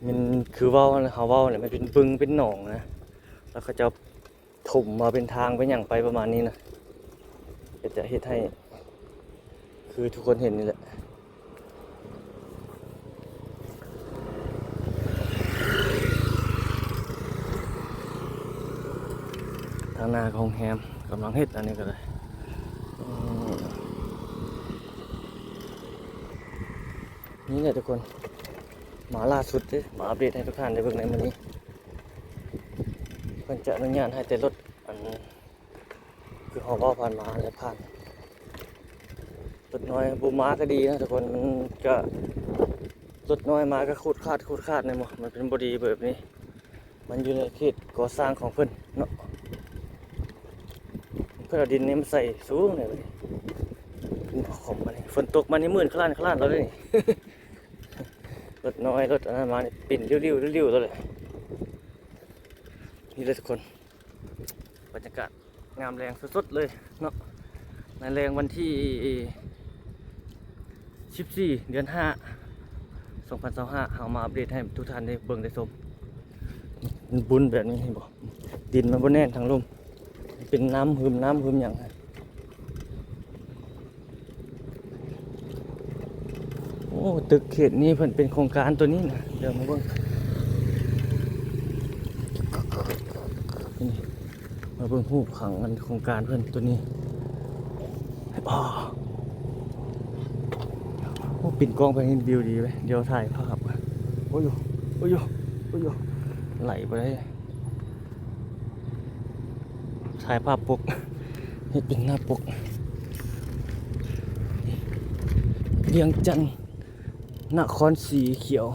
ມັນຄືເວົ້າຫັ້ນ ເຮົາເວົ້າແຫຼະ ມັນເປັນບຶງເປັນໜອງນະ ແລ້ວເຂົາເຈົ້າຖົມມາເປັນທາງເປັນຫຍັງໄປປະມານນີ້ນະ ກໍຈະເຮັດໃຫ້ ຄືທຸກຄົນເຫັນນີ້ແຫຼະ ທາງໜ້າຂອງໂຮງແຮມກຳລັງເຮັດ ອັນນີ້ກໍໄດ້ ອືມ ນີ້ແຫຼະທຸກຄົນ ມາລ່າສຸດເດ້ ມາອັບເດດໃຫ້ທຸກທ່ານໄດ້ເບິ່ງໃນມື້ນີ້ ເພິ່ນຈະອະນຸຍາດໃຫ້ແຕ່ລົດ ອັນ ຄືເຮົາເວົ້າຜ່ານມາແລ້ວ ຜ່ານ ລົດນ້ອຍບໍ່ມາກໍດີນະທຸກຄົນ ມັນກະ ລົດນ້ອຍມາກໍຂູດຂາດ ຂູດຂາດແມ່ນບໍ່ ມັນເປັນບໍ່ດີແບບນີ້ ມັນຢູ່ໃນເຂດກໍ່ສ້າງຂອງເພິ່ນເນາະ ເພິ່ນເອົາດິນນີ້ມາໃສ່ສູງແລ້ວບັດນີ້ ເປັນຂອງມັນນີ້ ຝົນຕົກມານີ້ມື່ນຄະລ້ານ ຄະລ້ານແລ້ວເດ້ນີ້ ລົດນ້ອຍ ລົດອັນນັ້ນມານີ້ ປິນລິ້ວໆ ລິ້ວໆ ແລ້ວແຫຼະ ນີ້ເລີຍທຸກຄົນ ບັນຍາກາດ ງາມແລງສົດໆເລີຍເນາະ ໃນແລງວັນທີສິບສີ່ ເດືອນຫ້າ ສອງພັນຊາວຫ້າ ເຮົາມາອັບເດດໃຫ້ທຸກທ່ານໄດ້ເບິ່ງໄດ້ຊົມ ມັນບຸນແບບນີ້ ເຫັນບໍ່ ດິນມັນບໍ່ແໜ້ນທາງລຸ່ມ ເປັນນ້ຳຫຶມ ນ້ຳຫຶມຫຍັງ ໂອ້ ຕຶກເຂດນີ້ເພິ່ນເປັນໂຄງການຕົວນີ້ນະ ດຽວມາເບິ່ງ ນີ້ ມາເບິ່ງຮູບຜັງອັນໂຄງການເພິ່ນຕົວນີ້ ອໍ ໂອ້ ປິ່ນກ້ອງໄປເຫັນວິວດີເວີຍ ດຽວຖ່າຍພາບ ໂອ້ຍ ໂອ້ຍ ໂອ້ຍ ໄຫຼບໍ່ໄດ້ ຖ່ ຂາຍຜ້າປົກ ເຮັດເປັນໜ້າປົກ ວຽງຈັນ ນະຄອນສີຂຽວ.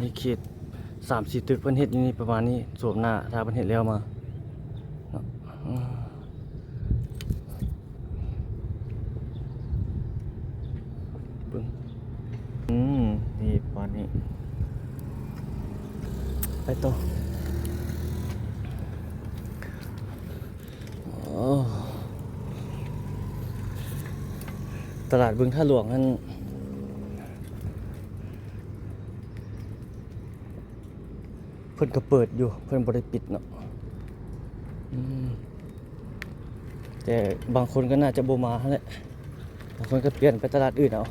ນີ້ເຂດສາມສີ່ຕຶກເພິ່ນເຮັດຢູ່ນີ້ປະມານນີ້ ໂສມໜ້າ ຖ້າເພິ່ນເຮັດແລ້ວມາເນາະ. ອືມ ເບິ່ງ ອືມ ນີ້ປະມານນີ້ ໄປຕໍ່. ໂອ້ ຕະຫຼາດບຶງທ່າຫຼວງຫັ້ນ ເພິ່ນກໍເປີດຢູ່ ເພິ່ນບໍ່ໄດ້ປິດເນາະ. ອືມ ແຕ່ບາງຄົນກໍໜ້າຈະບໍ່ມາຫັ້ນແຫຼະ ບາງຄົນກໍປ່ຽນໄປຕະຫຼາດອື່ນເອົາ.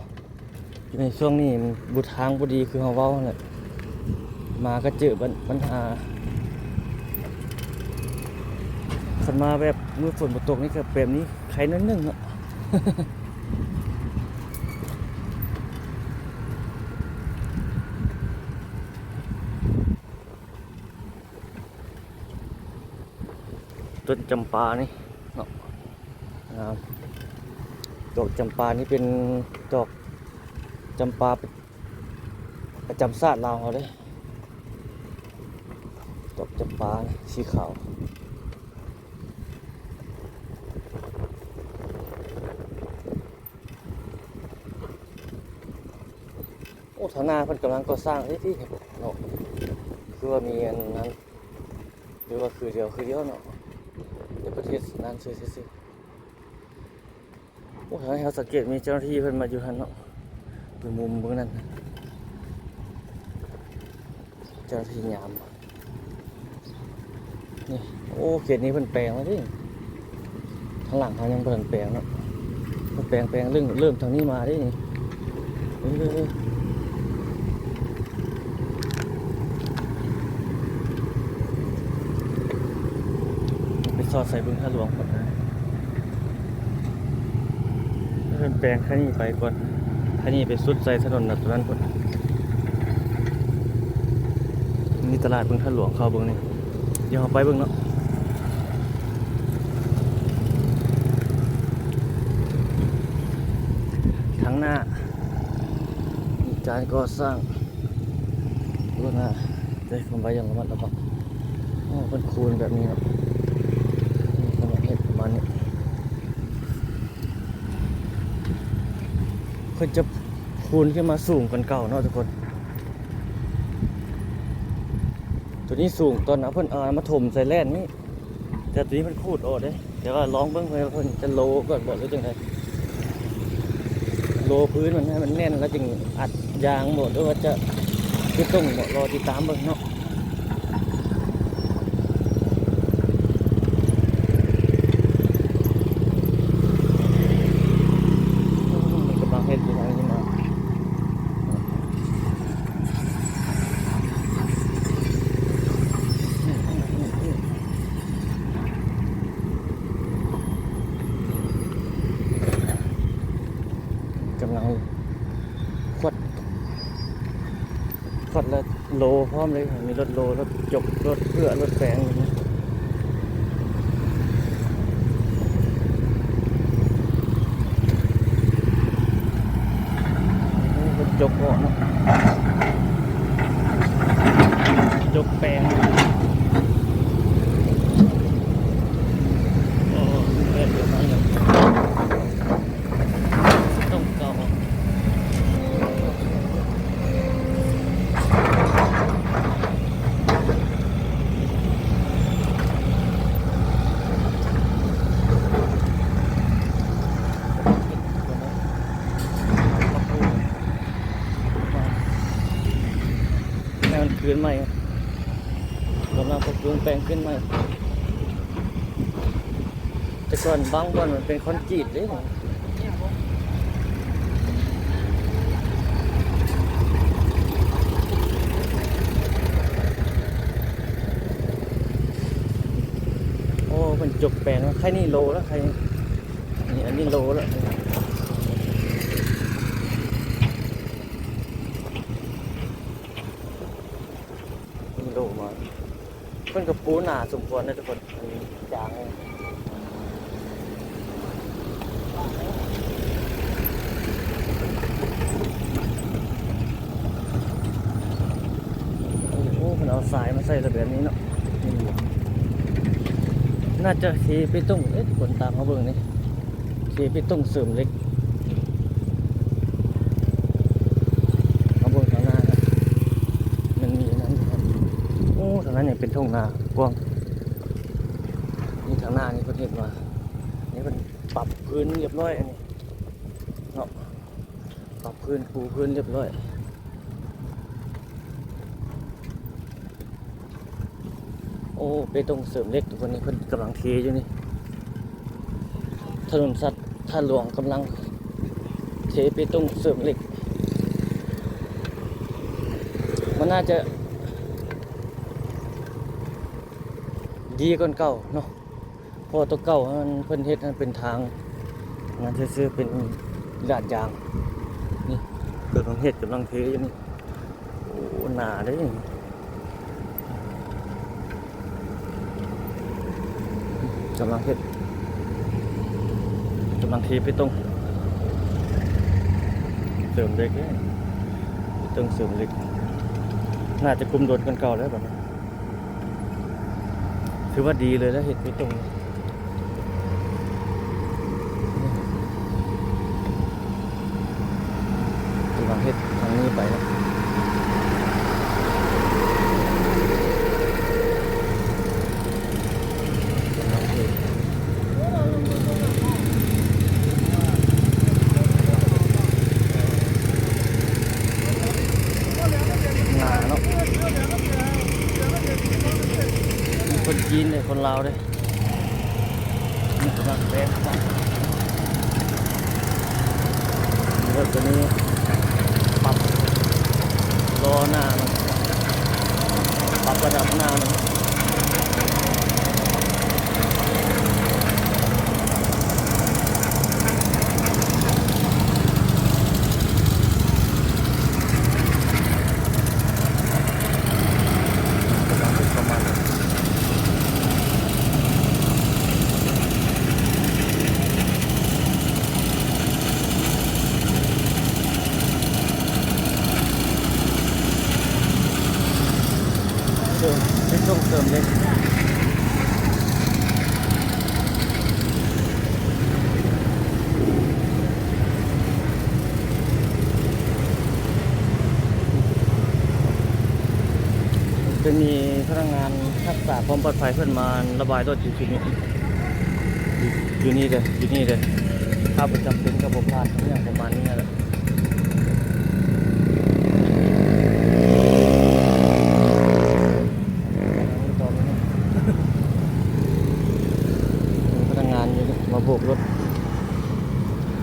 ໃນຊ່ວງນີ້ມັນບໍ່ ທາງບໍ່ດີຄືເຮົາເວົ້າຫັ້ນແຫຼະ ມາກໍເຈີບັນ ບັນຫາ. ຄັນມາແບບມື້ຝົນບໍ່ຕົກນີ້ກໍແບບນີ້ໄຄໜ້ອຍໜຶ່ງເນາະ. ຕົ້ນຈຳປານີ້ເນາະ ງາມ. ດອກຈຳປານີ້ເປັນດອກຈຳປາປະ ປະຈຳຊາດລາວເຮົາເດ້ ດອກຈຳປາສີຂາວ. ໂອ້ ທາງໜ້າເພິ່ນກຳລັງກໍ່ສ້າງເດ້ເນາະ ຄືວ່າມີອັນນັ້ນ ຫຼືວ່າຄືດຽວ ຄືດຽວເນາະ ແຕ່ປະເທດນັ້ນຊື່ໆ. ໂອ້ ທາງໃນເຮົາສັງເກດມີເຈົ້າໜ້າທີ່ເພິ່ນມາຢູ່ຫັ້ນເນາະ ຢູ່ມຸມເບິ່ງນັ້ນ ເຈົ້າໜ້າທີ່ຍາມ. ນີ້ ໂອ້ ເຂດນີ້ເພິ່ນແປງແລ້ວເດ້ ທາງຫຼັງເຮົາຍັງບໍ່ທັນແປງເນາະ ເພິ່ນແປງ ແປງເລີ່ມ ເລີ່ມທາງນີ້ມາເດ້ນີ້. ເອີ ໄປສອດໃສ່ບຶງທ່າຫຼວງກ່ອນນະ. ເພິ່ນແປງໄຄນີ້ໄປກ່ອນ ໄຄນີ້ໄປສຸດໃສ່ຖະໜົນນັ້ນ ຕົວນັ້ນພຸ້ນ. ນີ້ຕະຫຼາດບຶງທ່າຫຼວງ ເຂົ້າເບິ່ງນີ້ ດຽວເຮົາໄປເບິ່ງເນາະ. ທາງໜ້າມີການກໍ່ສ້າງ ເບິ່ງນະ ໃຊ້ຄວາມໄວຢ່າງລະມັດລະວັງ. ໂອ້ ເພິ່ນຄູນແບບນີ້ເນາະ ນີ້ເພິ່ນເຮັດປະມານນີ້ ເພິ່ນຈະຄູນຂຶ້ນມາສູງກວ່າເກົ່າເນາະທຸກຄົນ. ຕົວນີ້ສູງຕອນເອົາ ເພິ່ນເອົາມາຖົມໃສ່ແລ່ນນີ້ ແຕ່ຕົວນີ້ເພິ່ນຂູດອອກເດ້. ແຕ່ວ່າລອງເບິ່ງເພິ່ນ ເພິ່ນຈະໂລກ່ອນບໍ ຫຼືຈັ່ງໃດ ໂລພື້ນມັນໃຫ້ມັນແໜ້ນ ແລ້ວຈຶ່ງອັດຢາງບໍ ຫຼືວ່າຈະເປັນຕົງບໍ ລໍຕິດຕາມເບິ່ງເນາະ. ກຳລັງເຮັດຢູ່ທາງນີ້ມາ ກຳລັງຂວັດ ຂວັດແລ້ວໂລພ້ອມເລີຍ ມີລົດໂລ ລົດຈົກ ລົດເພື່ອ ລົດແປງ. ໂອ້ ເພິ່ນຈົກເບາະເນາະ ຈົກແປງ ໂອ້ ແປງເດີມມາເລີຍ ຕ້ອງເກົ່າ. ໃຫ້ມັນຄືນໃໝ່ ກຳລັງປັບປຸງແປງຄືນໃໝ່. ແຕ່ກ່ອນບາງບ່ອນມັນເປັນຄອນກຣີດເດ້. ໂອ້ ເພິ່ນຈົກແປງແລ້ວ ໄຄນີ້ໂລແລ້ວ ໄຄນີ້ ອັນນີ້ໂລແລ້ວ ນີ້ໂລມາ. ເພິ່ນກໍປູໜາສົມຄວນເດ້ທຸກຄົນ ມັນຈາງ. ໂອ້ ເພິ່ນເອົາຊາຍມາໃສ່ລະແບບນີ້ເນາະ. ນີ້ ໜ້າຈະເທເປຕົງ. ເອີ ທຸກຄົນຕາມມາເບິ່ງນີ້ ເທເປຕົງເສີມເຫຼັກ. ມາເບິ່ງທາງໜ້ານະ ມັນມີອັນນັ້ນຢູ່. ໂອ້ ທາງນັ້ນຍັງເປັນທົ່ງນາກວ້າງ. ນີ້ທາງໜ້ານີ້ເພິ່ນເຮັດວ່າ ນີ້ເພິ່ນປັບພື້ນຮຽບຮ້ອຍ ອັນນີ້ເນາະ. ປັບພື້ນ ປູພື້ນຮຽບຮ້ອຍ. ໂອ້ ເປຕົງເສີມເຫຼັກທຸກຄົນ ນີ້ເພິ່ນກຳລັງເທຢູ່ນີ້. ຖະໜົນສາຍທາດຫຼວງກຳລັງເທເປຕົງເສີມເຫຼັກ. ມັນໜ້າຈະດີກວ່າເກົ່າເນາະ. ເພາະວ່າຕົວເກົ່າຫັ້ນເພິ່ນເຮັດໃຫ້ເປັນທາງນັ້ນຊື່ໆ ເປັນລາດຢາງ. ນີ້ກຳລັງເຮັດ ກຳລັງເທຢູ່ນີ້. ໂອ້ ໜາເດ້ ກຳລັງເຮັດ ກຳລັງເທເປຕົງເສີມເຫຼັກເດ້ ເປັນເຕີງເສີມເຫຼັກ. ໜ້າຈະກຸມດົນກວ່າເກົ່າແລ້ວບັດນີ້. ຖືວ່າດີເລີຍນະ ເຮັດເປັນຕົງ ກຳລັງເຮັດທາງນີ້ໄປເນາະ. ໜາເນາະ ຄົນຈີນເດ້ ຄົນລາວເດ້ ນີ້ກຳລັງແປງ ແລ້ວຕົວນີ້ປັບລໍ້ໜ້າມັນ ປັບລະດັບໜ້າມັນ. ກຳລັງເຮັດປະມານນັ້ນ. ເສີມ ເປັນໂຮງເສີມເຫຼັກ. ຈະມີພະນັກງານຮັກສາຄວາມປອດໄພເພິ່ນມາລະບາຍລົດຢູ່ຈຸດນີ້ ຢູ່ ຢູ່ນີ້ເດີ້ ຢູ່ນີ້ເດີ້. ຖ້າບໍ່ຈຳເປັນກໍບໍ່ຜ່ານ ຫຍັງປະມານນີ້ແຫຼະ. ມີພະນັກງານຢູ່ນີ້ມາໂບກລົດ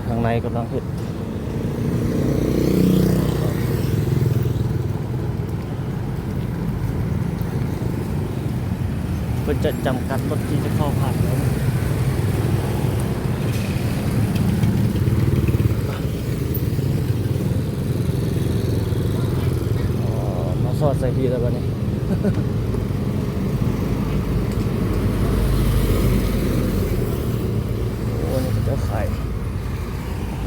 ທາງໃນກຳລັງເຮັດ ເພິ່ນຈະຈຳກັດລົດທີ່ຈະເຂົ້າຜ່ານໄດ້. ອໍ ມາສອດໃສ່ພີ້ແລ້ວບັດນີ້. ໂອ້ ນີ້ເຂົາເຈົ້າຂາຍ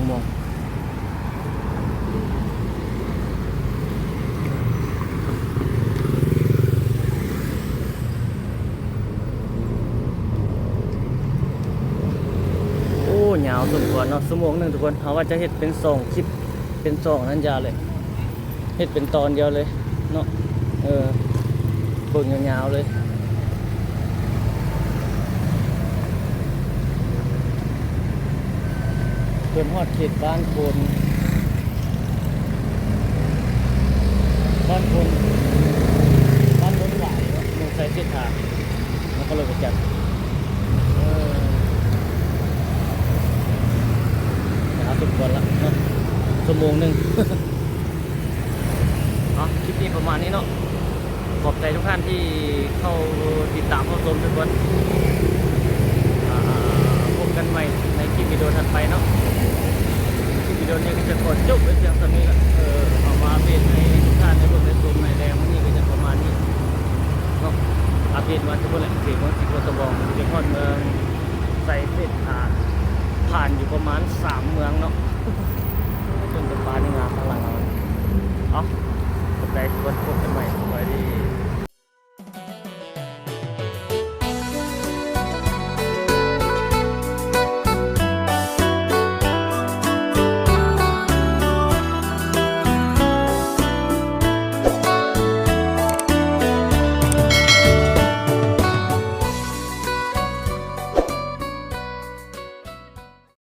ໝວກ. ໂອ້ ຍາວສົມຄວນເນາະ ຊົ່ວໂມງໜຶ່ງທຸກຄົນ. ເຮົາວ່າຈະເຮັດເປັນສອງຄລິບ ເປັນສອງນັ້ນຢາວເລີຍ ເຮັດເປັນຕອນດຽວເລີຍເນາະ. ເອີ ເບິ່ງຍາວໆເລີຍ. ເພິ່ນຮອດເຂດບ້ານໂພນ ບ້ານໂພນ ບ້ານໂພນຫວາຍເນາະ ເມືອງໄຊເສດຖາ ນະຄອນຫຼວງວຽງຈັນ. ເອີ ຍາວສົມຄວນລະເນາະ ຊົ່ວໂມງໜຶ່ງ. ເອົາ ຄລິບນີ້ປະມານນີ້ເນາະ. ຂອບໃຈທຸກທ່ານທີ່ເຂົ້າຕິດຕາມເຂົ້າຊົມທຸກຄົນ. ອ່າ ພົບກັນໃໝ່ໃນຄລິບວິດີໂອຖັດໄປເນາະ. ຄລິບວິດີໂອນີ້ກໍຈະຂໍຈົບໄວ້ພຽງສ່ຳນີ້ລະ. ເອີ ເອົາມາອັບເດດໃຫ້ທຸກທ່ານໄດ້ເບິ່ງໄດ້ຊົມໃນແລງມື້ນີ້ກໍຈະປະມານນີ້ເນາະ. ອັບເດ ເຫັນວ່າທຸກຄົນແຫຼະ ເຂດເມືອງສີໂຄດຕະບອງ ຈະຮອດເມືອງໄຊເສດຖາ ຜ່ານຢູ່ປະມານສາມເມືອງເນາະ. ຕົ້ນຈຳປານີ້ງາມທາງຫຼັງເຮົາ. ເອົາ ຂອບໃຈທຸກຄົນ ພົບກັນໃໝ່.